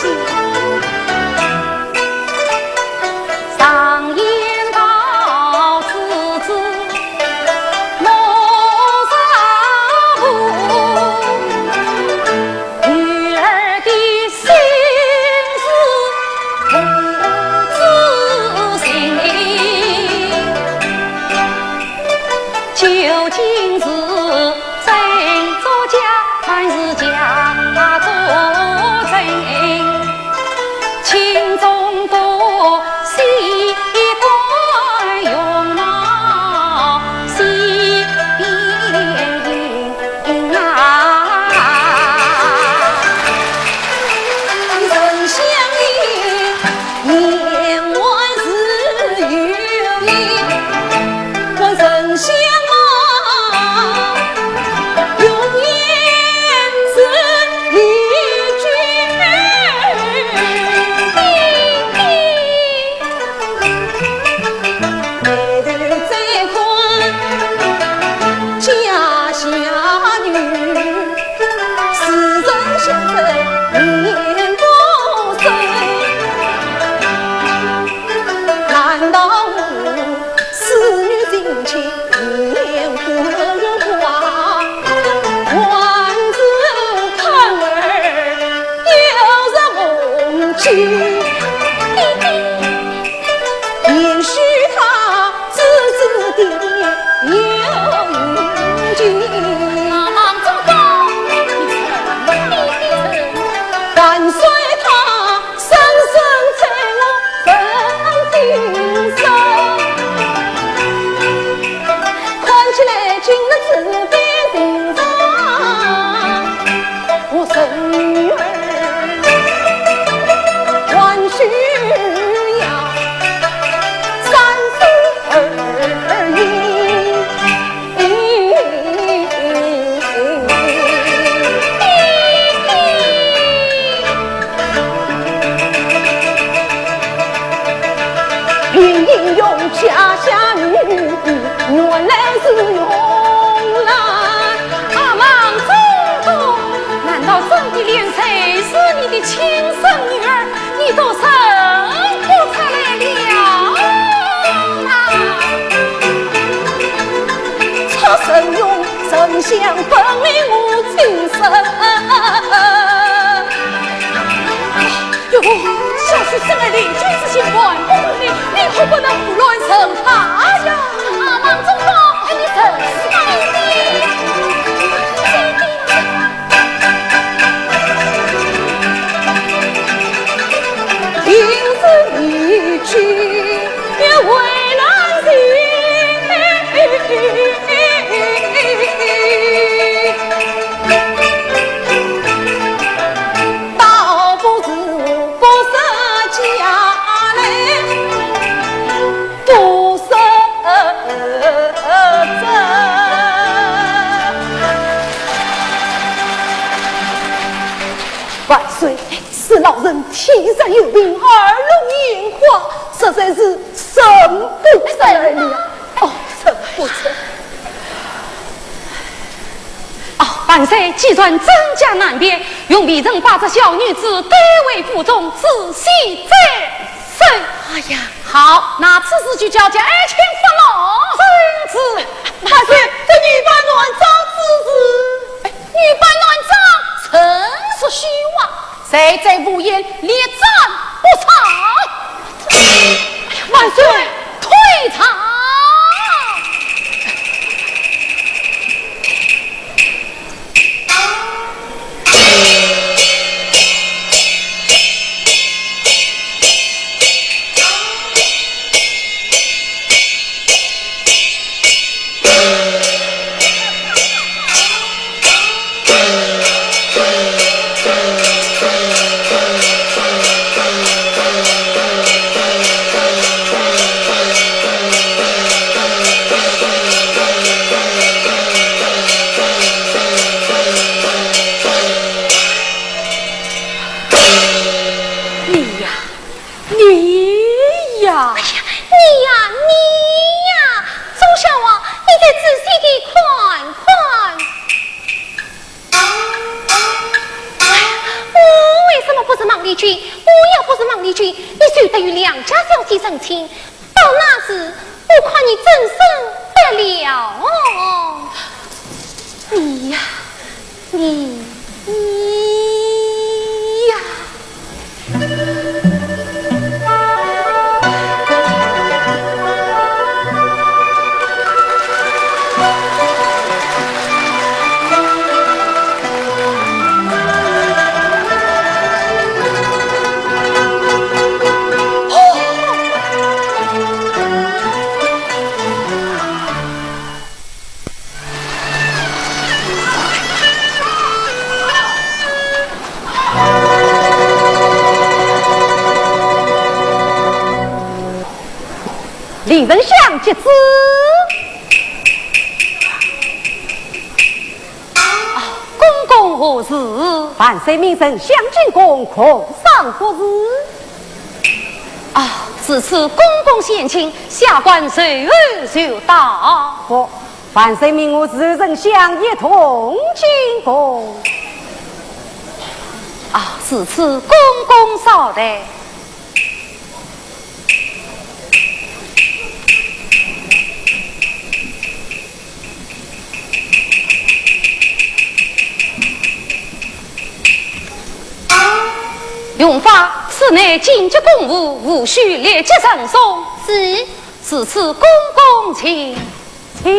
啊，孟中都，难道真的连谁是你的亲生女儿，你都认不出来了吗？ 哟，小婿深爱丽君之心，万不能离，你可不能胡乱认她呀！啊，孟中都，哎，你真是的，真的。 万岁，是老臣体弱有病，耳聋眼花，实在是认不出来了。哦，认不出。哦，万岁，既然真假难辨，容微臣把这小女子带回府中仔细再审。哎呀，好，那此事就交给爱卿发落。遵旨。万岁，这女扮男装之事。女扮男装，真是虚妄，谁在胡言，立斩不赦。哎呀，万岁！退朝！你呀，你呀！哎呀，你呀，你呀！周孝王，你再仔细地看看。我为什么不是孟丽君？我要不是孟丽君，你就得与良家小姐成亲。到那时，我看你怎生得了？你呀，你，你呀！令丞相接旨。啊，公公何事？万岁命丞相进宫，共商国事。啊，如此公公先请，下官随后就到。不，万岁命我随丞相一同进宫。啊，如此公公稍待。 荣发，此乃紧急公务，务须立即呈送。是。如此公公请。请。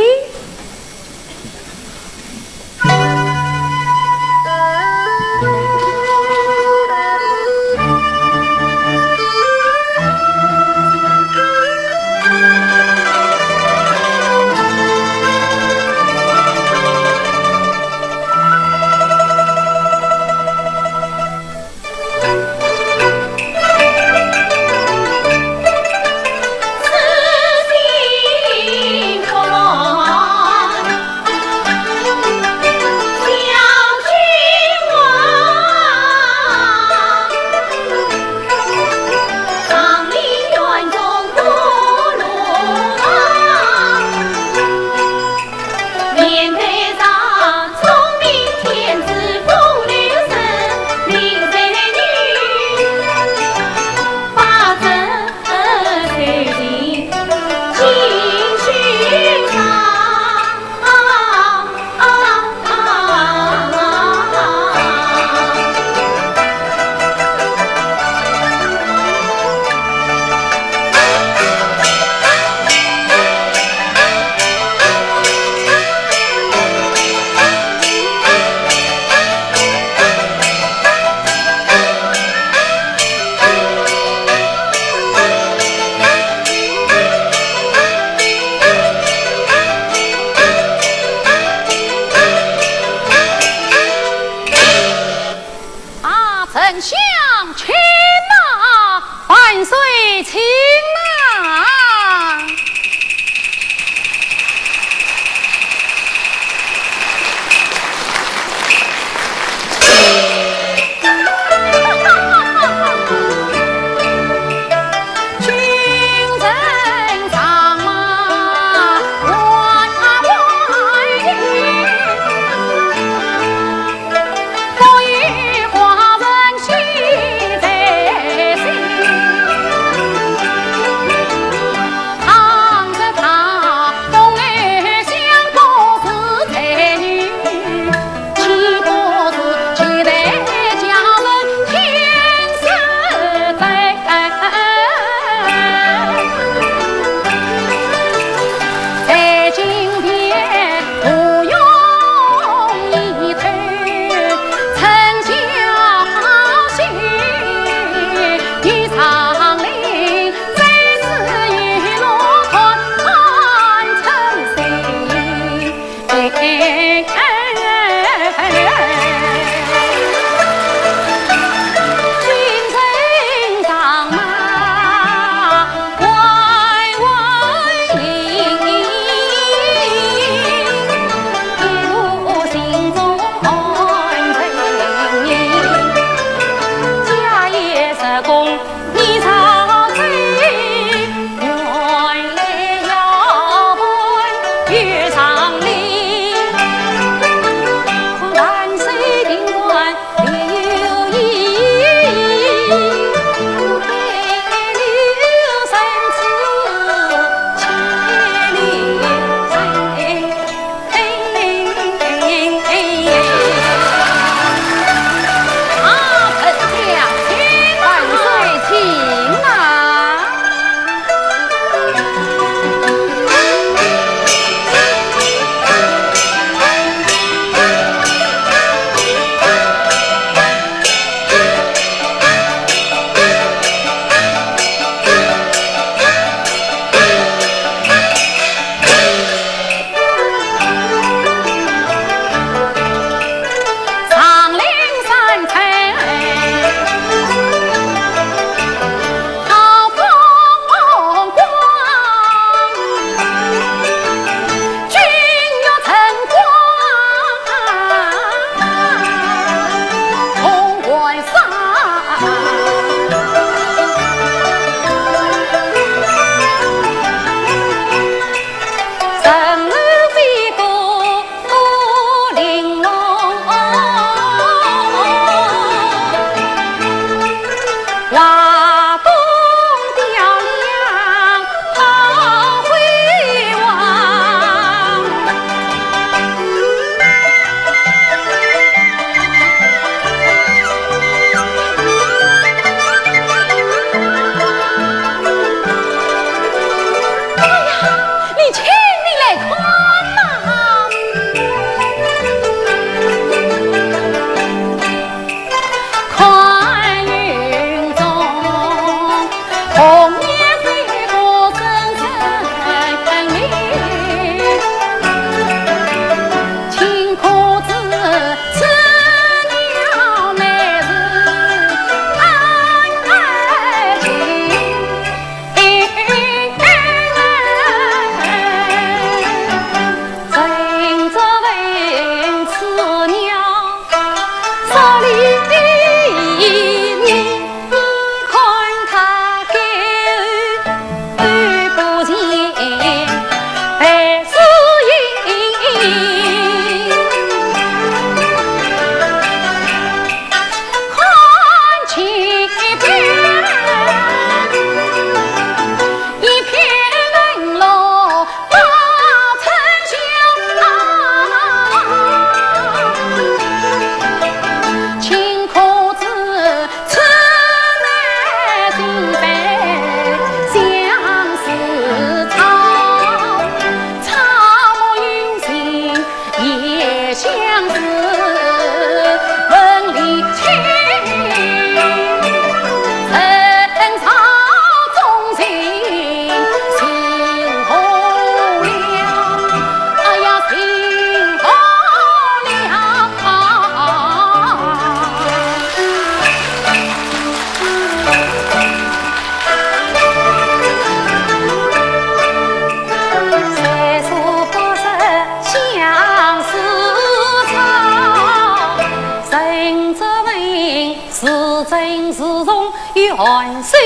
寒暑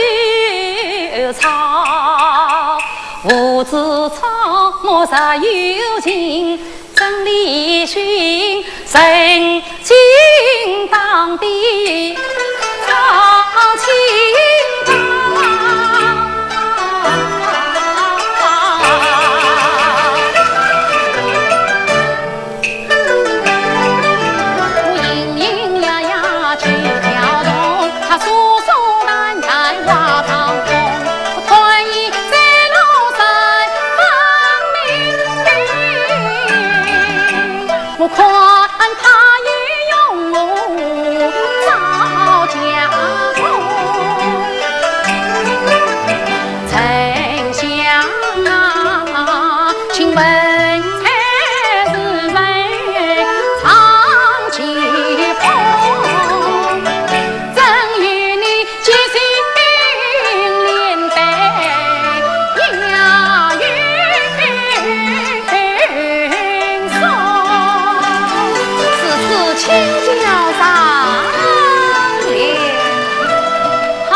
草，无知草木若有情，真理寻，人情当比草青草。 我隐隐约约几条动，他疏疏淡淡话当中，我看伊在路上分明。我看他也用我招架空。 丞相啊，请问才是问张继峰，怎与你结心连带押运送？如此请教上联。好。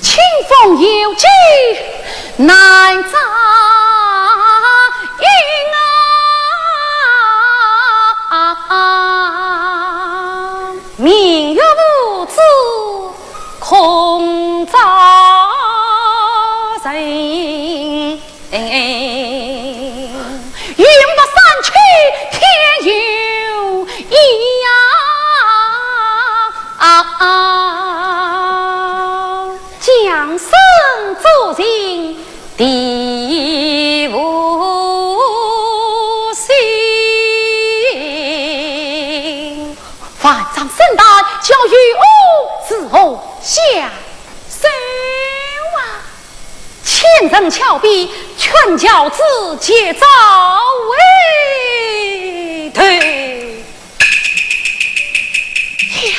清风有急难照影啊，明月无珠空照人。 云白山青天有意呀，啊，江山作尽地无心。万丈深潭，叫与我如何相守啊？ 千层峭壁，劝教子结遭为头。呀！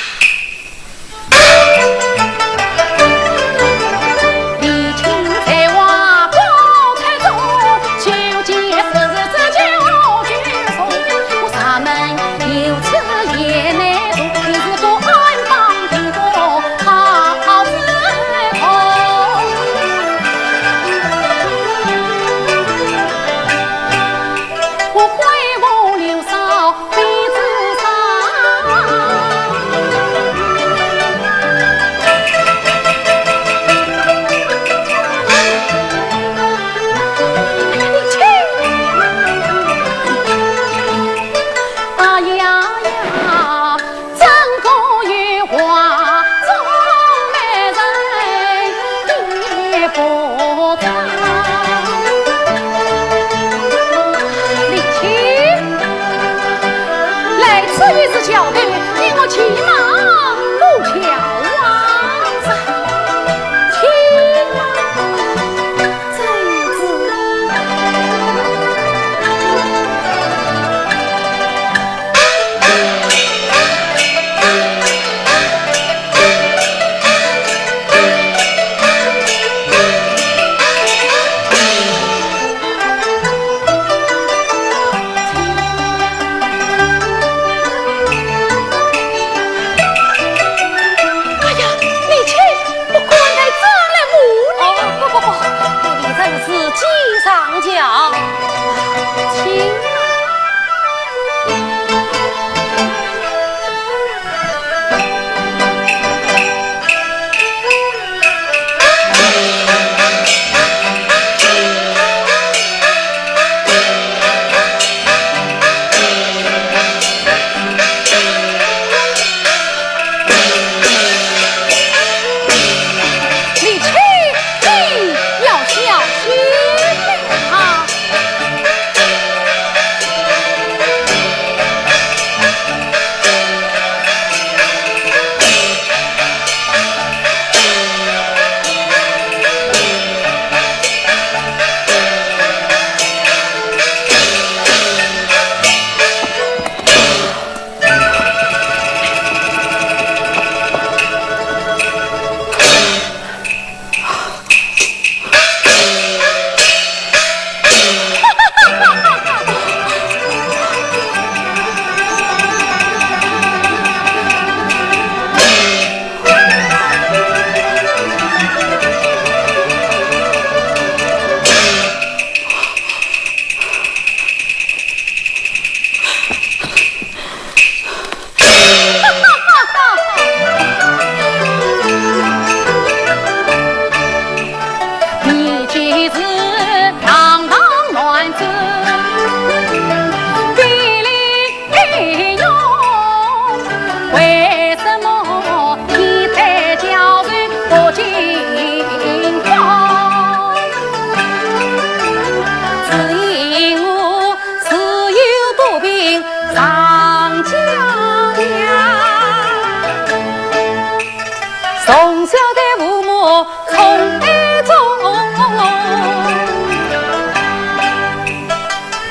从小在父母宠爱中，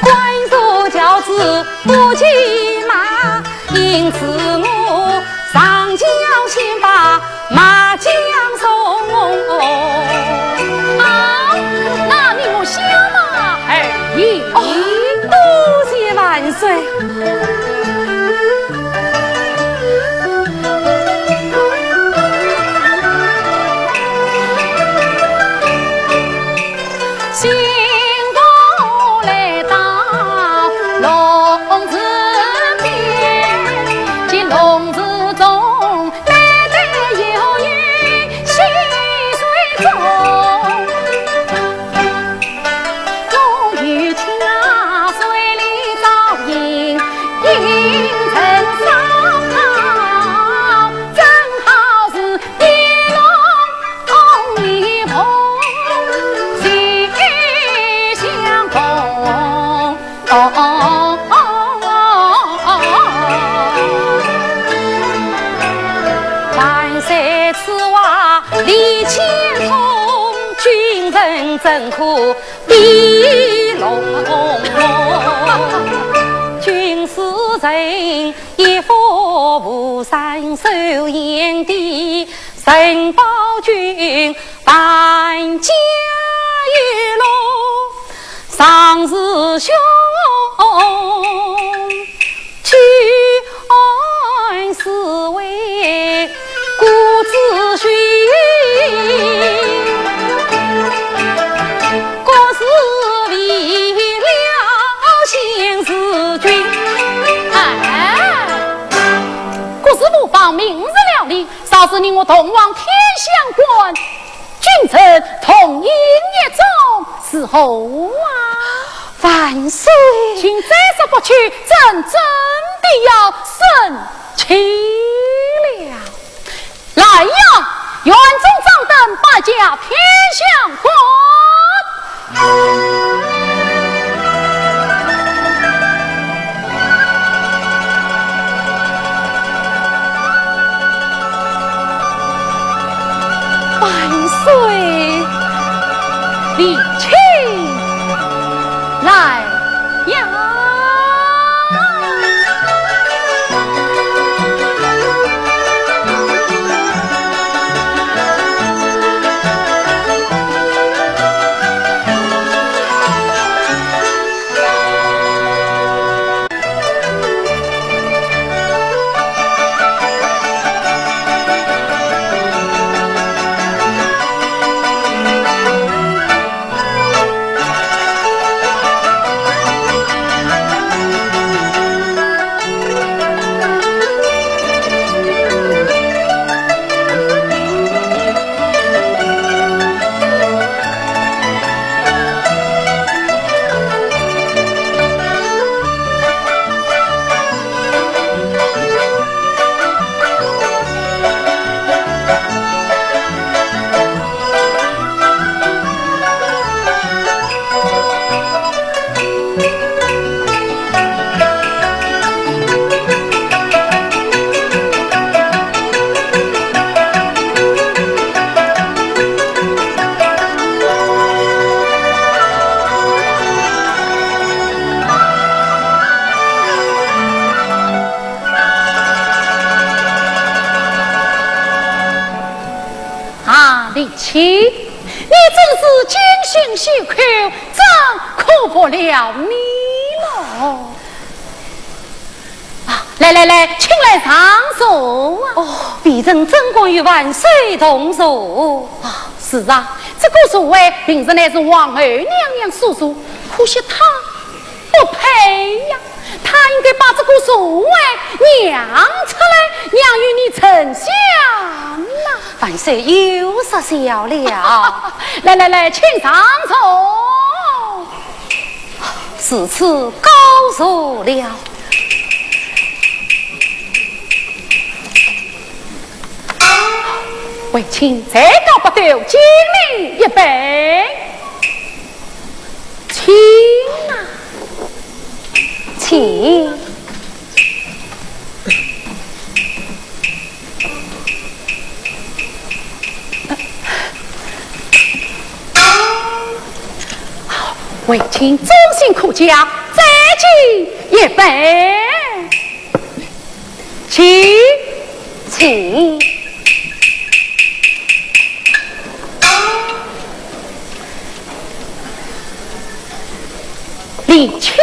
官做轿子不骑马，因此我上轿先把马缰松。啊，那你我下马而已。哦，多谢万岁。 万岁此话理且通，君臣怎可比龙。君是臣，一夫无三守贤弟，臣保君万家有乐。 常侍兄，居安思危，顾子虚，国事为了先事君。哎，国事无妨，明日料理。 少时你我同往天香馆，君臣同饮一盅，如何啊？万岁！今再说不去，朕真的要生气了。来呀，园中掌灯，摆驾天香馆。 万岁！李卿，来呀！ 啊，李卿，你真是精心细苦，朕可服了你了。啊，来来来，请来上座啊。哦，微臣怎敢与万岁同坐？啊，是啊，这个座位平日乃是皇后娘娘所坐，可惜她 不配呀，她应该把这个座位让出来，让与你丞相呐。万岁又说笑了。来来来，请上座。如此告坐了。为卿才高八斗，敬你一杯。 请啊，请。为卿忠心可嘉，再敬一杯。请。请。李卿。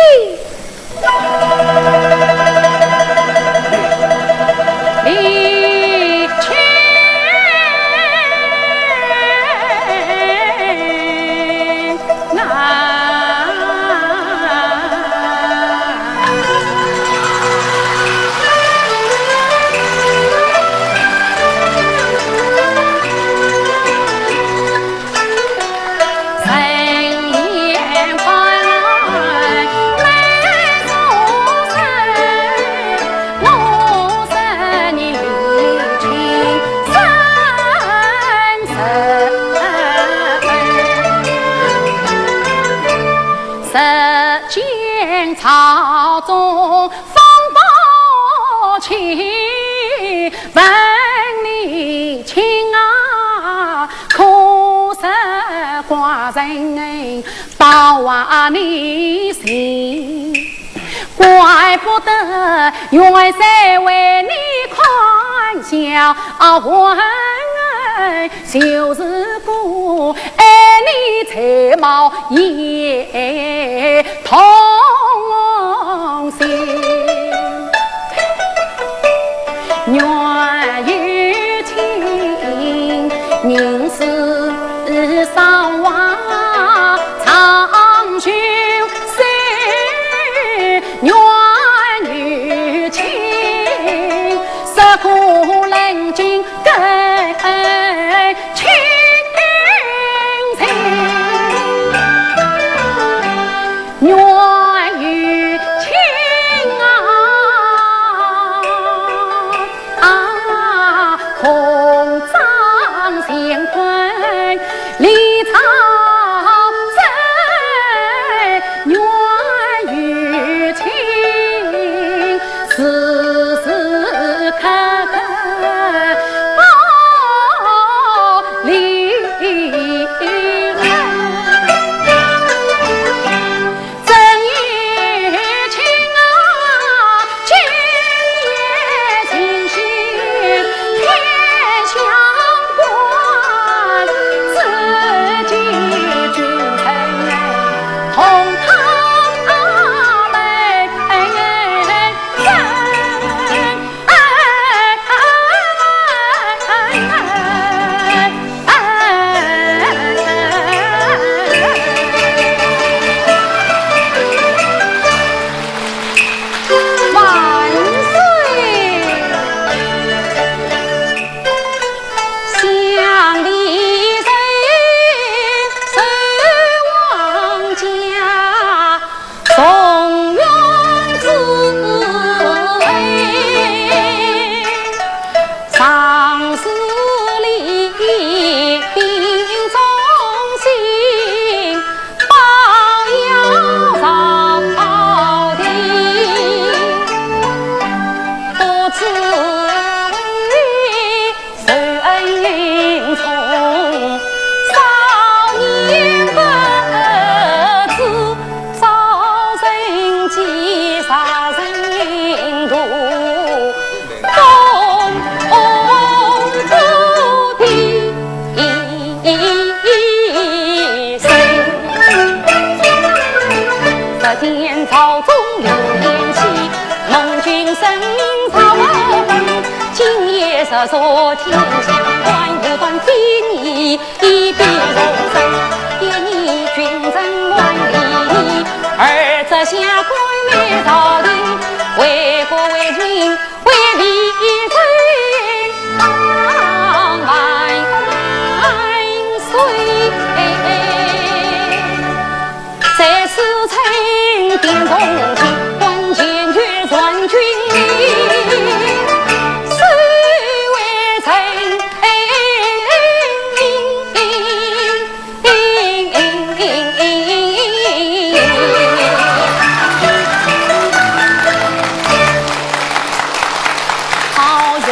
好容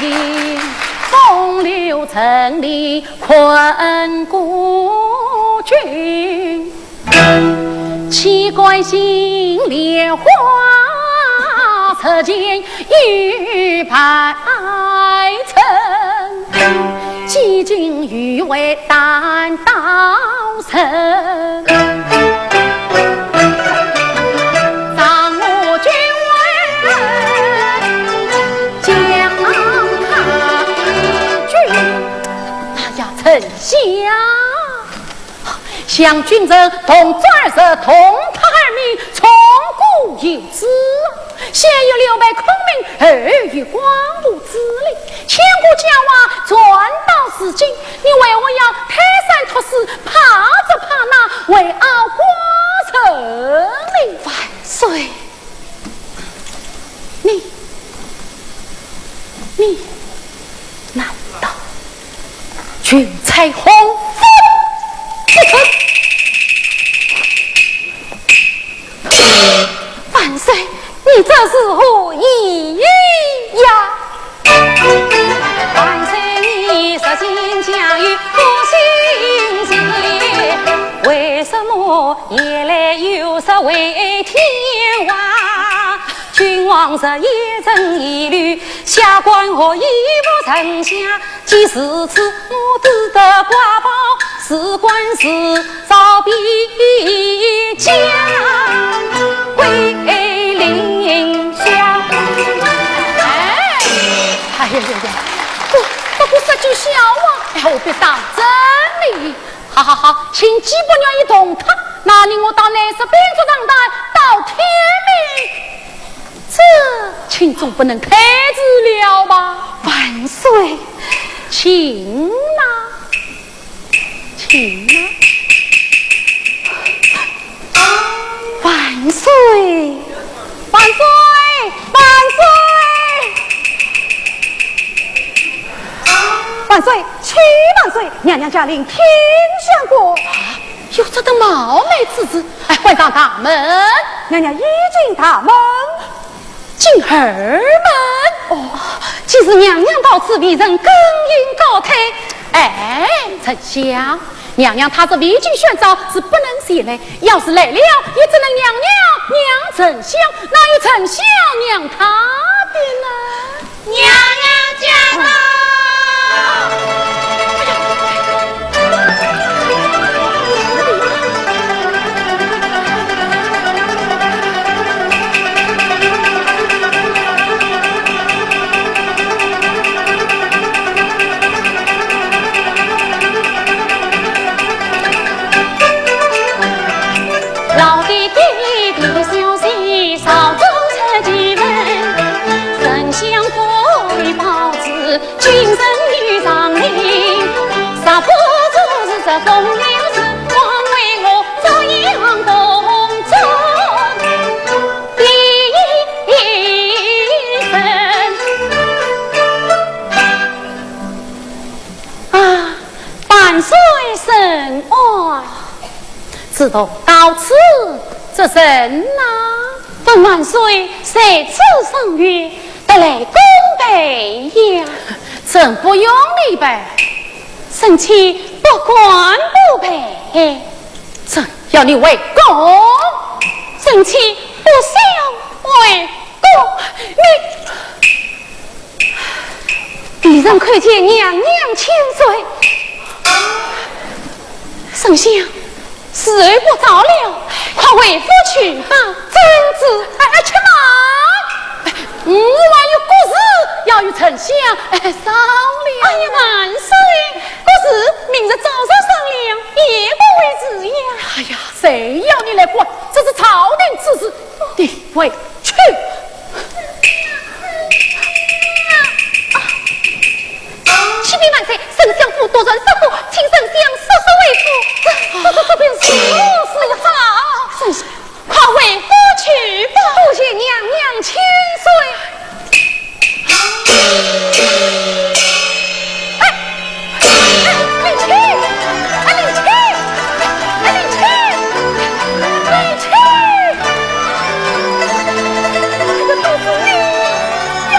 易风流成迷困孤军，岂敢行莲花，日前又拜臣，几经御会弹刀人。 哎呀，丞相，想君臣同纣王同他而命，从古有之，先有刘备孔明，后有广陵之礼，千古佳话传到如今，你为何要推三托四，怕这怕那，为拗寡人呢？万岁！ 你，你难道君采鸿鹄不成？万岁，你这是何意呀？ 万岁，你说今将有何心事？为什么夜来又说回天王？君王日夜沉疑虑，下官何以无丞相？既如此，我只得挂保，辞官自 招兵将归临下。哎，哎呀呀呀，不，不过说句笑话，哎，何必当真呢？好好好，请季伯僚一同他，那你我到南沙兵卒长台，到天明，这情总不能推迟了吧？万岁！请呐。 请啊！万岁！万岁！万岁！万岁！启万岁！娘娘驾临天香阁。啊，有这等冒昧之事？哎，关上大门。娘娘已进大门。 进二门。哦，既是娘娘到此，微臣更应告退。哎，丞相，娘娘她是未经宣召，是不能前来。要是来了，也只能娘娘让丞相，哪有丞相让她的呢？娘娘驾到。老爹爹的消息，朝中出奇闻，丞相过于报之， 君臣有常理，若不做是这风流事，枉为我洛阳宫中第一人。啊，万岁圣安。自从到此，这人呐，问万岁在此赏月， 得来功倍呀。真不用你倍。臣妾不敢不倍。真要你回宫。臣妾不想回宫。你，微臣叩见娘娘千岁。丞相， 时候不早了，快回府去吧。遵旨。哎，哎，且慢！哎，我还有国事要与丞相，哎，商量。哎呀，万岁，国事明日早上商量，也不为迟呀。哎呀，谁要你来管？这是朝廷之事，你回去。 启禀万岁，丞相府突然失火，请丞相速速回府。这，这，这便如何是好？丞相，快回府去吧。多谢娘娘千岁。哎，哎，林青，哎，林青，哎，林青，林青。 这个都是你呀！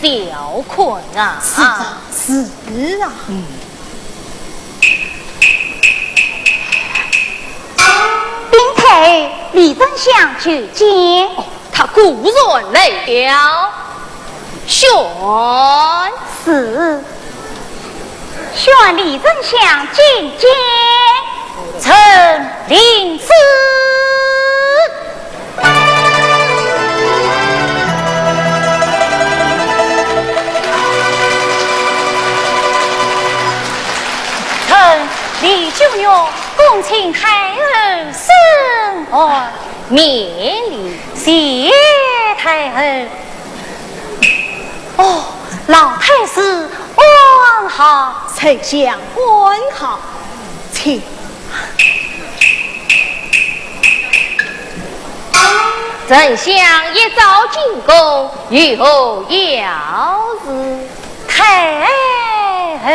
条款啊。是啊，是啊。嗯。禀太后，李丞相求见。哦，他果然来了。宣。是。宣李丞相觐见。臣领旨。 臣李秀玉恭请太后审案。免礼。谢太后。哦，老太师安好。丞相安好，请。 丞相一早进宫，有何要事？太后。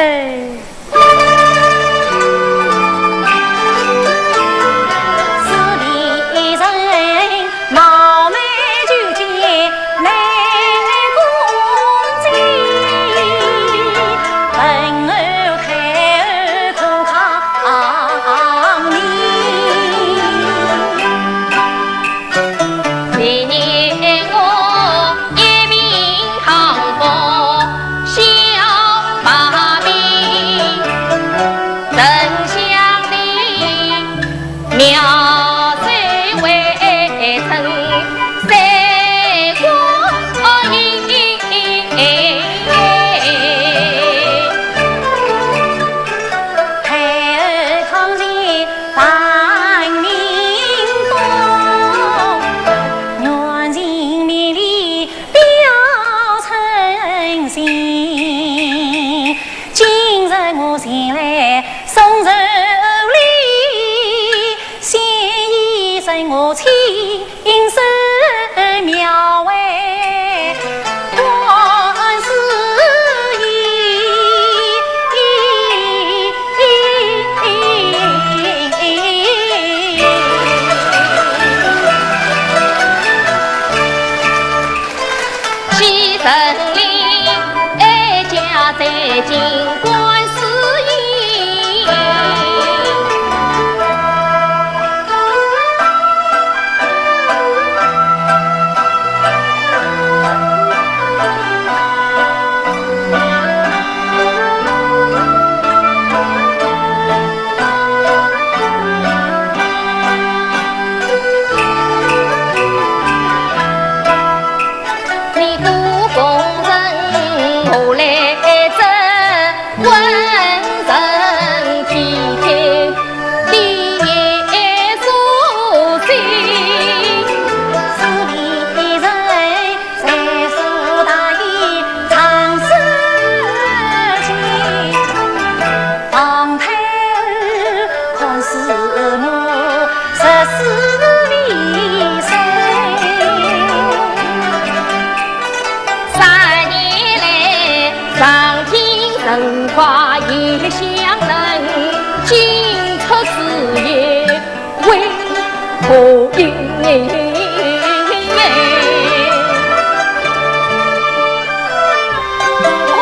哦，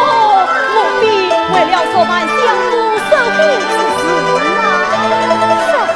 莫非为了昨晚相府失火之事啊？失火？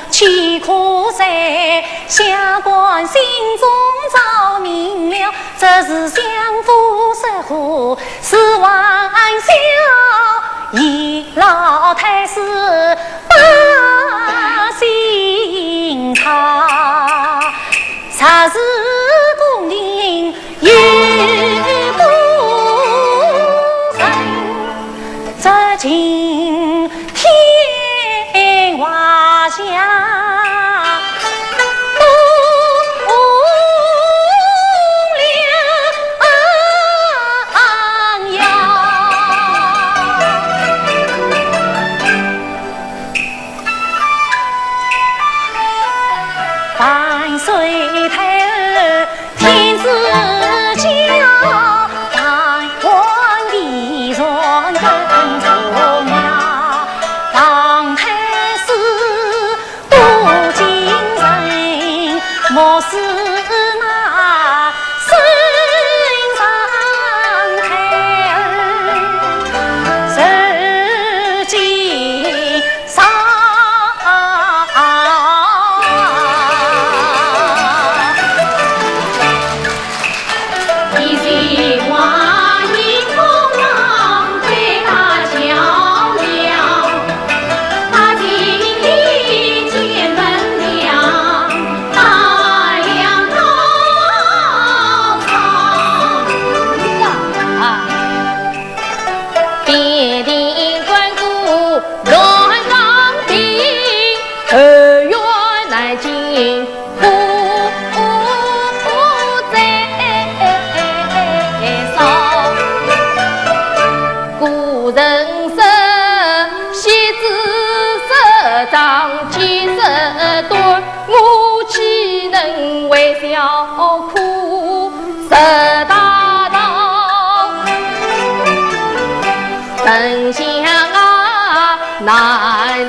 岂可在？下官心中着明了，这是相府失火，是还小，倚老太师把心察。 若是功名有功成，这惊天画下不了。 万岁太后天子驾，万万万岁更重要。唐太师多金人，莫使那圣上太后受惊。 边庭关顾乱当兵，后院难进不在少。古人说，惜子失张，积事短，我岂能为小苦 受大道。丞相啊，难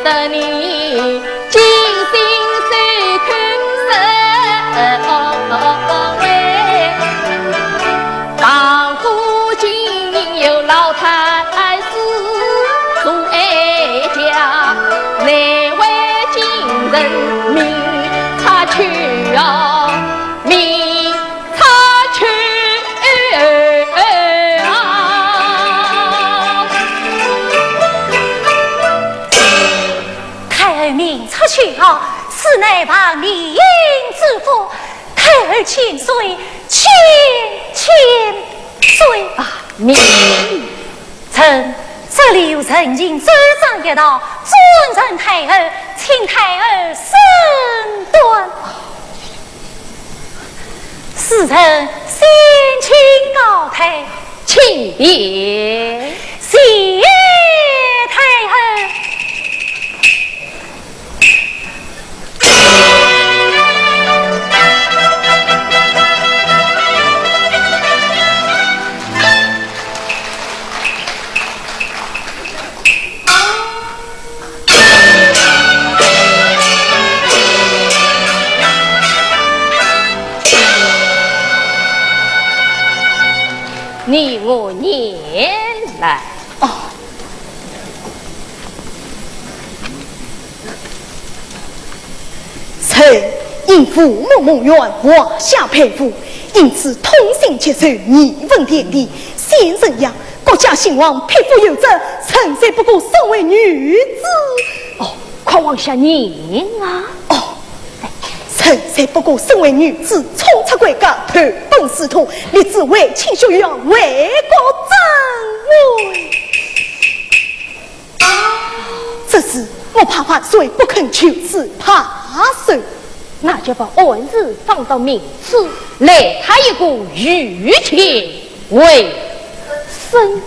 得你尽心受苦受罪，唐府金印由老太师做哀家，难为今日命差去啊。 命差去啊！太后命差去啊，此乃王理应之福，太后千岁，千千岁啊！你 臣这里有人请奏章一道，转呈太后，请太后审断。使臣先请高台。请便。谢太后。 你我念来。哦。 臣因父母梦圆，华夏被俘，因此痛心疾首，义愤填膺。先生呀，国家兴亡，匹夫有责，臣才不过身为女子。哦，快往下念啊。哦，臣才不过身为女子，冲出闺阁，投奔仕途，立志为卿效劳，为国争光。 这事我怕万岁不肯，就是怕受。那就把案子放到明处，来他一个御前为生。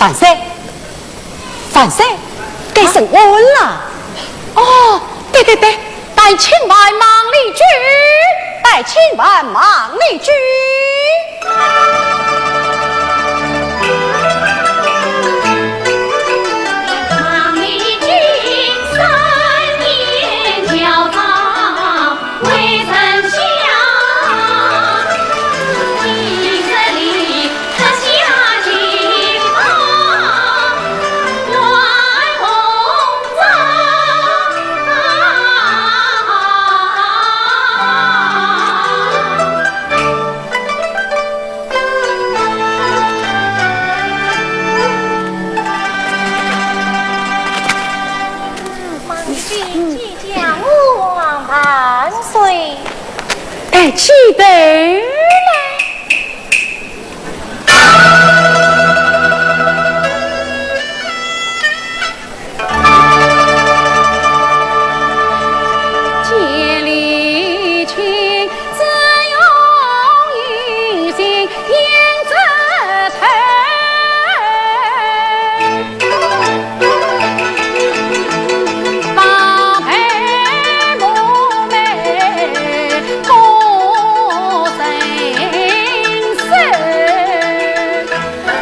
万岁，万岁，该审案了。哦，对对对，带请万岁。万岁，带请万岁。万岁。哎，起来。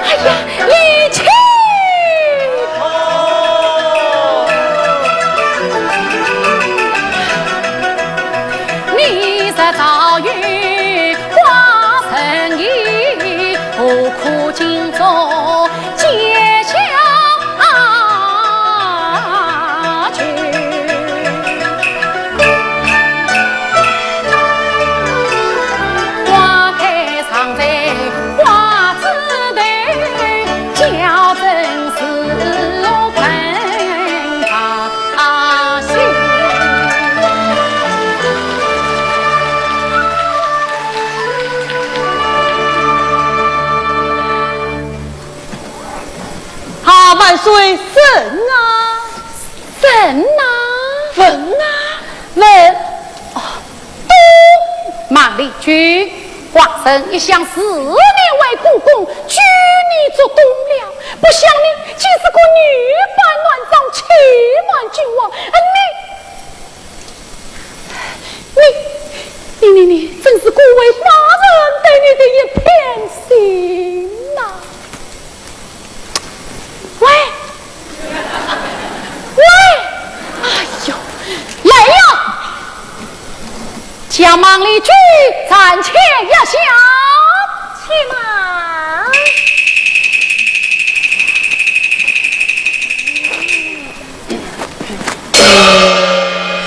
哎呀，你去！你是早有花神意，何苦今朝见笑去？ 啊，万岁，审啊！审啊！问啊！问！哦，都孟丽君，寡人一向视你为国公，举你做栋梁，不想你竟是个女扮男装，欺瞒君王，啊，你 你，你，你，你，真是各位大人对你的一片心呐！喂，喂，哎呦，来了！将孟丽君暂且押下。且慢。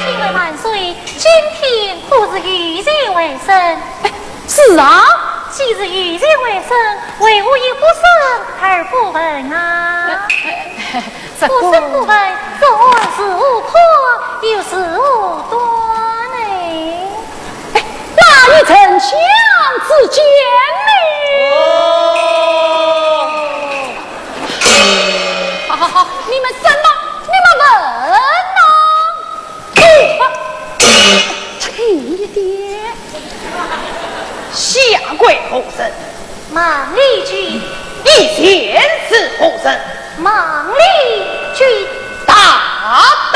请问万岁，今天可是御前会审？哎，是啊。既是御前会审，为何一不审二不问啊？哎，哎，这个，不审不问，这案如何破，又如何断呢？哎，那与丞相之间呢？哦。 好好好，你们审吧，你们问呐。啊，轻一点。下跪何人？孟丽君。以前是何人？孟丽君。大胆！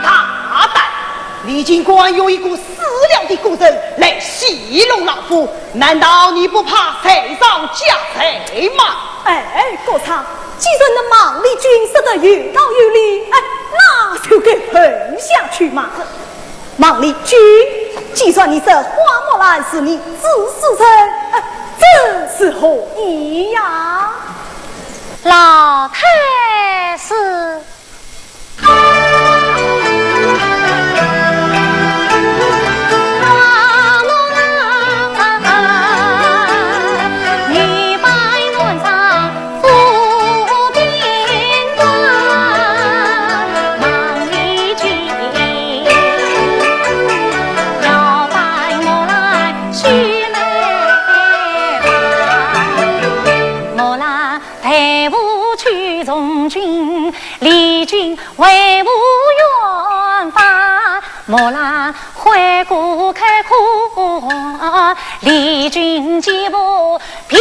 大胆！你竟敢用一个死了的故人来戏弄老夫，难道你不怕罪上加罪吗？哎，国丈，既然那孟丽君说得有道有理，哎，那就该问下去嘛。 孟丽君，既然你说花木兰是你指使人，呃，这是何意呀？老太师。为无远方，木兰回顾开口，丽君几步并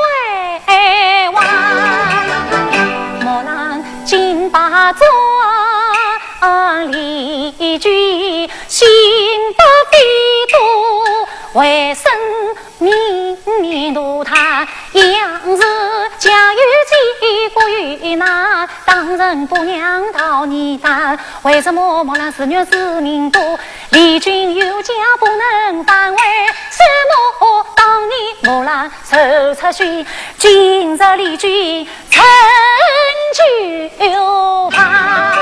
未还。木兰紧把转，丽君心不飞多，回身 面面涂炭，杨氏家有妻，国有男，当仁不让到你担。为什么木兰自怨自命多？丽君有家不能返，为什么当年木兰受出气，今日丽君 成就吧。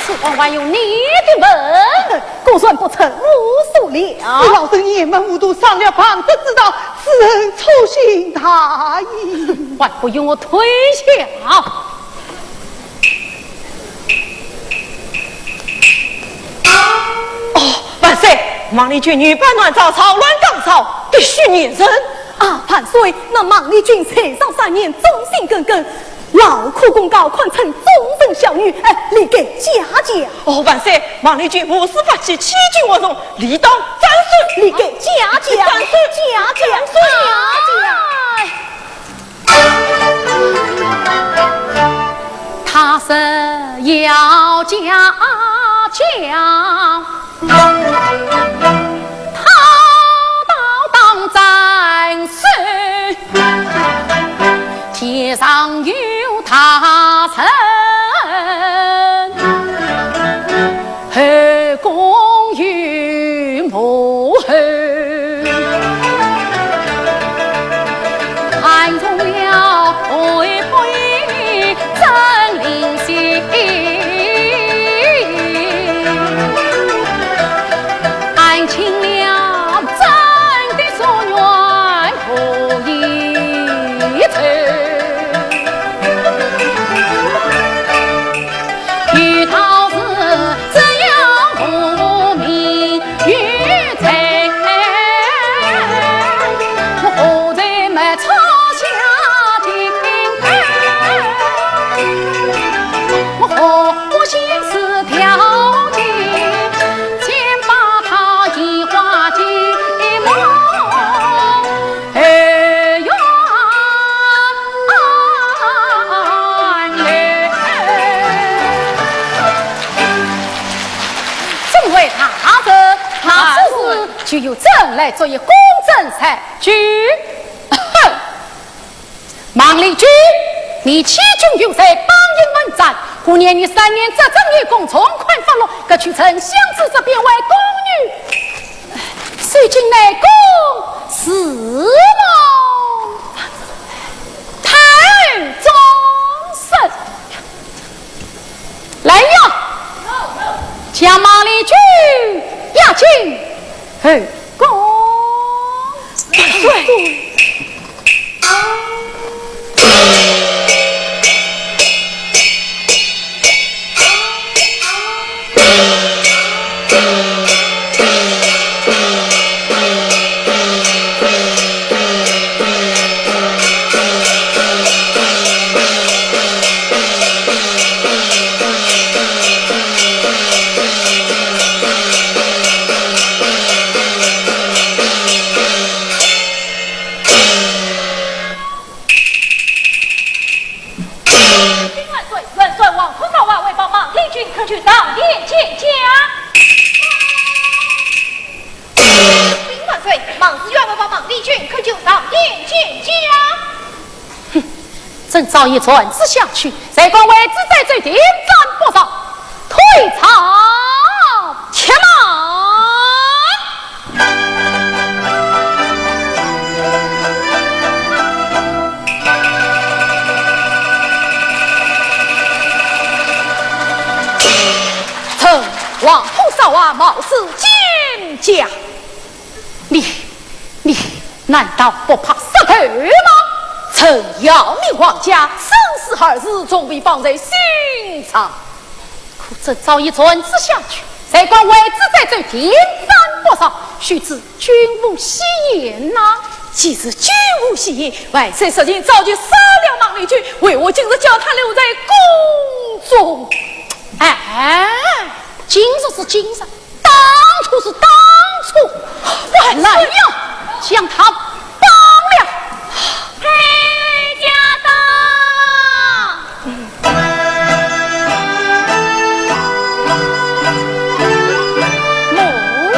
此话还用你的问？果然不出我所料。老身雁门无度，上了旁氏之道，只恨粗心大意。还不与我退下？ 哦，万岁，孟丽君女扮男装，扰乱纲常，必须严惩。啊，万岁，那孟丽君才上三年，忠心耿耿，劳苦功高，堪称忠臣孝女，哎，理该嘉奖。哦，万岁，孟丽君无私发起，欺君惑众，理当斩首。理该嘉奖，斩首，嘉奖，嘉奖。 他是要嘉奖，他倒当斩首，天上有大神，后宫有母后。 看中了后妃真灵犀，看清了朕的夙愿何以酬。 有道是只要无名有罪，我何罪没错下定罪？我何不先死条条，先把他移花接木？ 哎呀，哎。众位大人，大事就由朕来作一公正裁决。哼！孟丽君，你欺君有罪，榜引文章，过年你三年执政有功，从宽发落，革去丞相之职，貶为宫女。 受进内宫侍奉太宗室。来呀，将孟丽君押进后宫。是。万岁，元帅王坤告啊，威报孟丽君，可去上殿见驾。万岁，孟士元威报孟丽君，可就上殿见驾。哼，朕早已传旨下去，谁敢违旨，再奏停斩不饶。退朝。啊，冒死进讲。你，你难道不怕杀头吗？臣要你王家生死二字，总比放在心上。可朕早已传旨下去，谁敢违旨再奏，定斩不赦。须知君无戏言呐。既是君无戏言，万岁实情早就杀了孟丽君，为何今日叫她留在宫中？哎，今日是今日，当初是当初，万岁！来呀，将她绑了。哀家到。母后。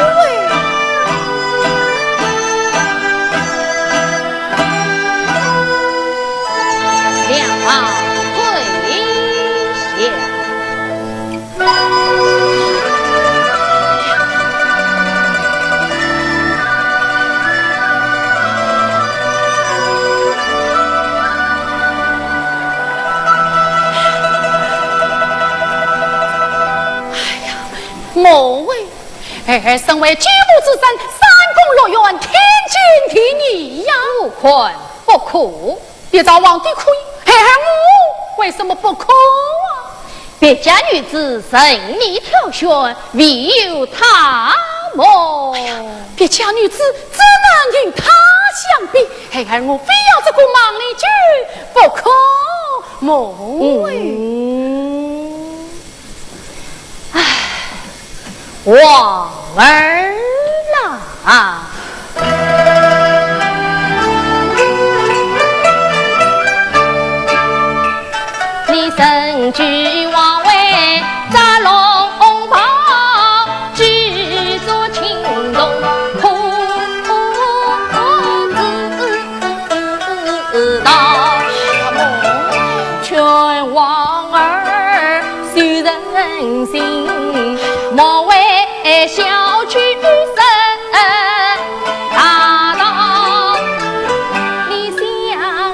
两旁跪下。 哎呀，母后，儿身为九牧之尊，三宫六院天经地义呀。不可，不可。 别朝皇帝可以，孩儿我为什么不可啊？别家女子任你挑选，唯有她么？哎呀，别家女子怎能与她相比？孩儿我非要这个孟丽君不可，母后。嗯。 唉，皇儿啊，你身居王位扎龙袍，举足轻重可知道。劝皇儿 修人心，莫为小屈身大道。你想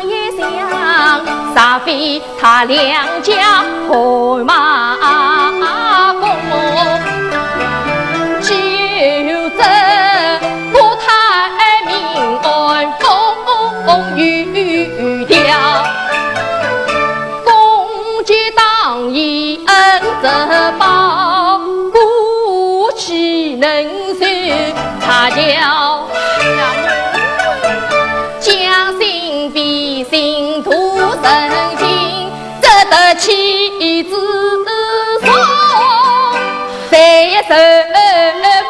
一想，煞费他两家汗马功，只有这国泰民安风雨调。 共结党羽恩仇报，夫妻能修茶桥。将心比心度人情，值得妻子送，谁也受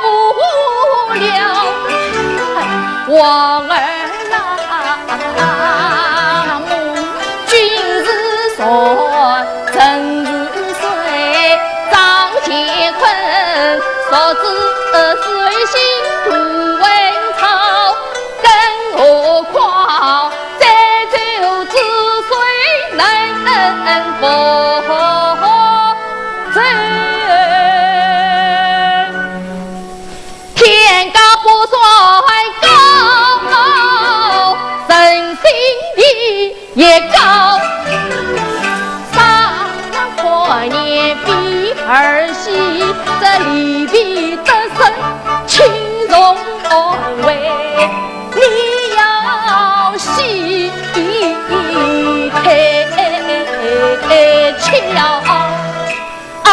不了。皇儿 君子说，臣是谁？张乾坤，说子随心不问草，更何况再奏之谁能不奏？ 天高不算高，人心地也高。商量宽年比儿戏，这里比得胜轻重安危，你要细推敲。 嗷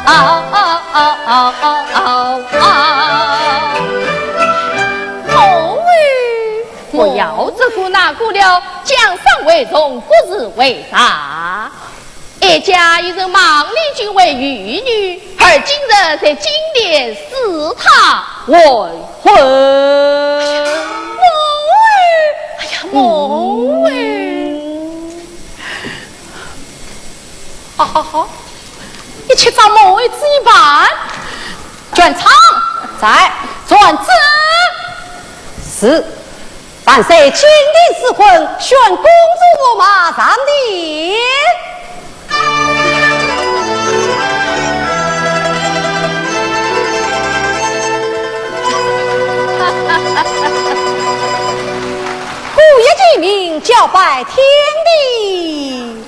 嗷嗷嗷嗷嗷嗷！母后，不要这个那个了，讲上为重，不是为啥。哀家已认孟丽君为玉女，而今日在金殿赐她完婚。母后，哎呀，母后。 好好好，一切照母后旨意办。传唱。在。传旨。是。万岁金殿赐婚，宣公主马上殿。姑爷请命，交拜天地。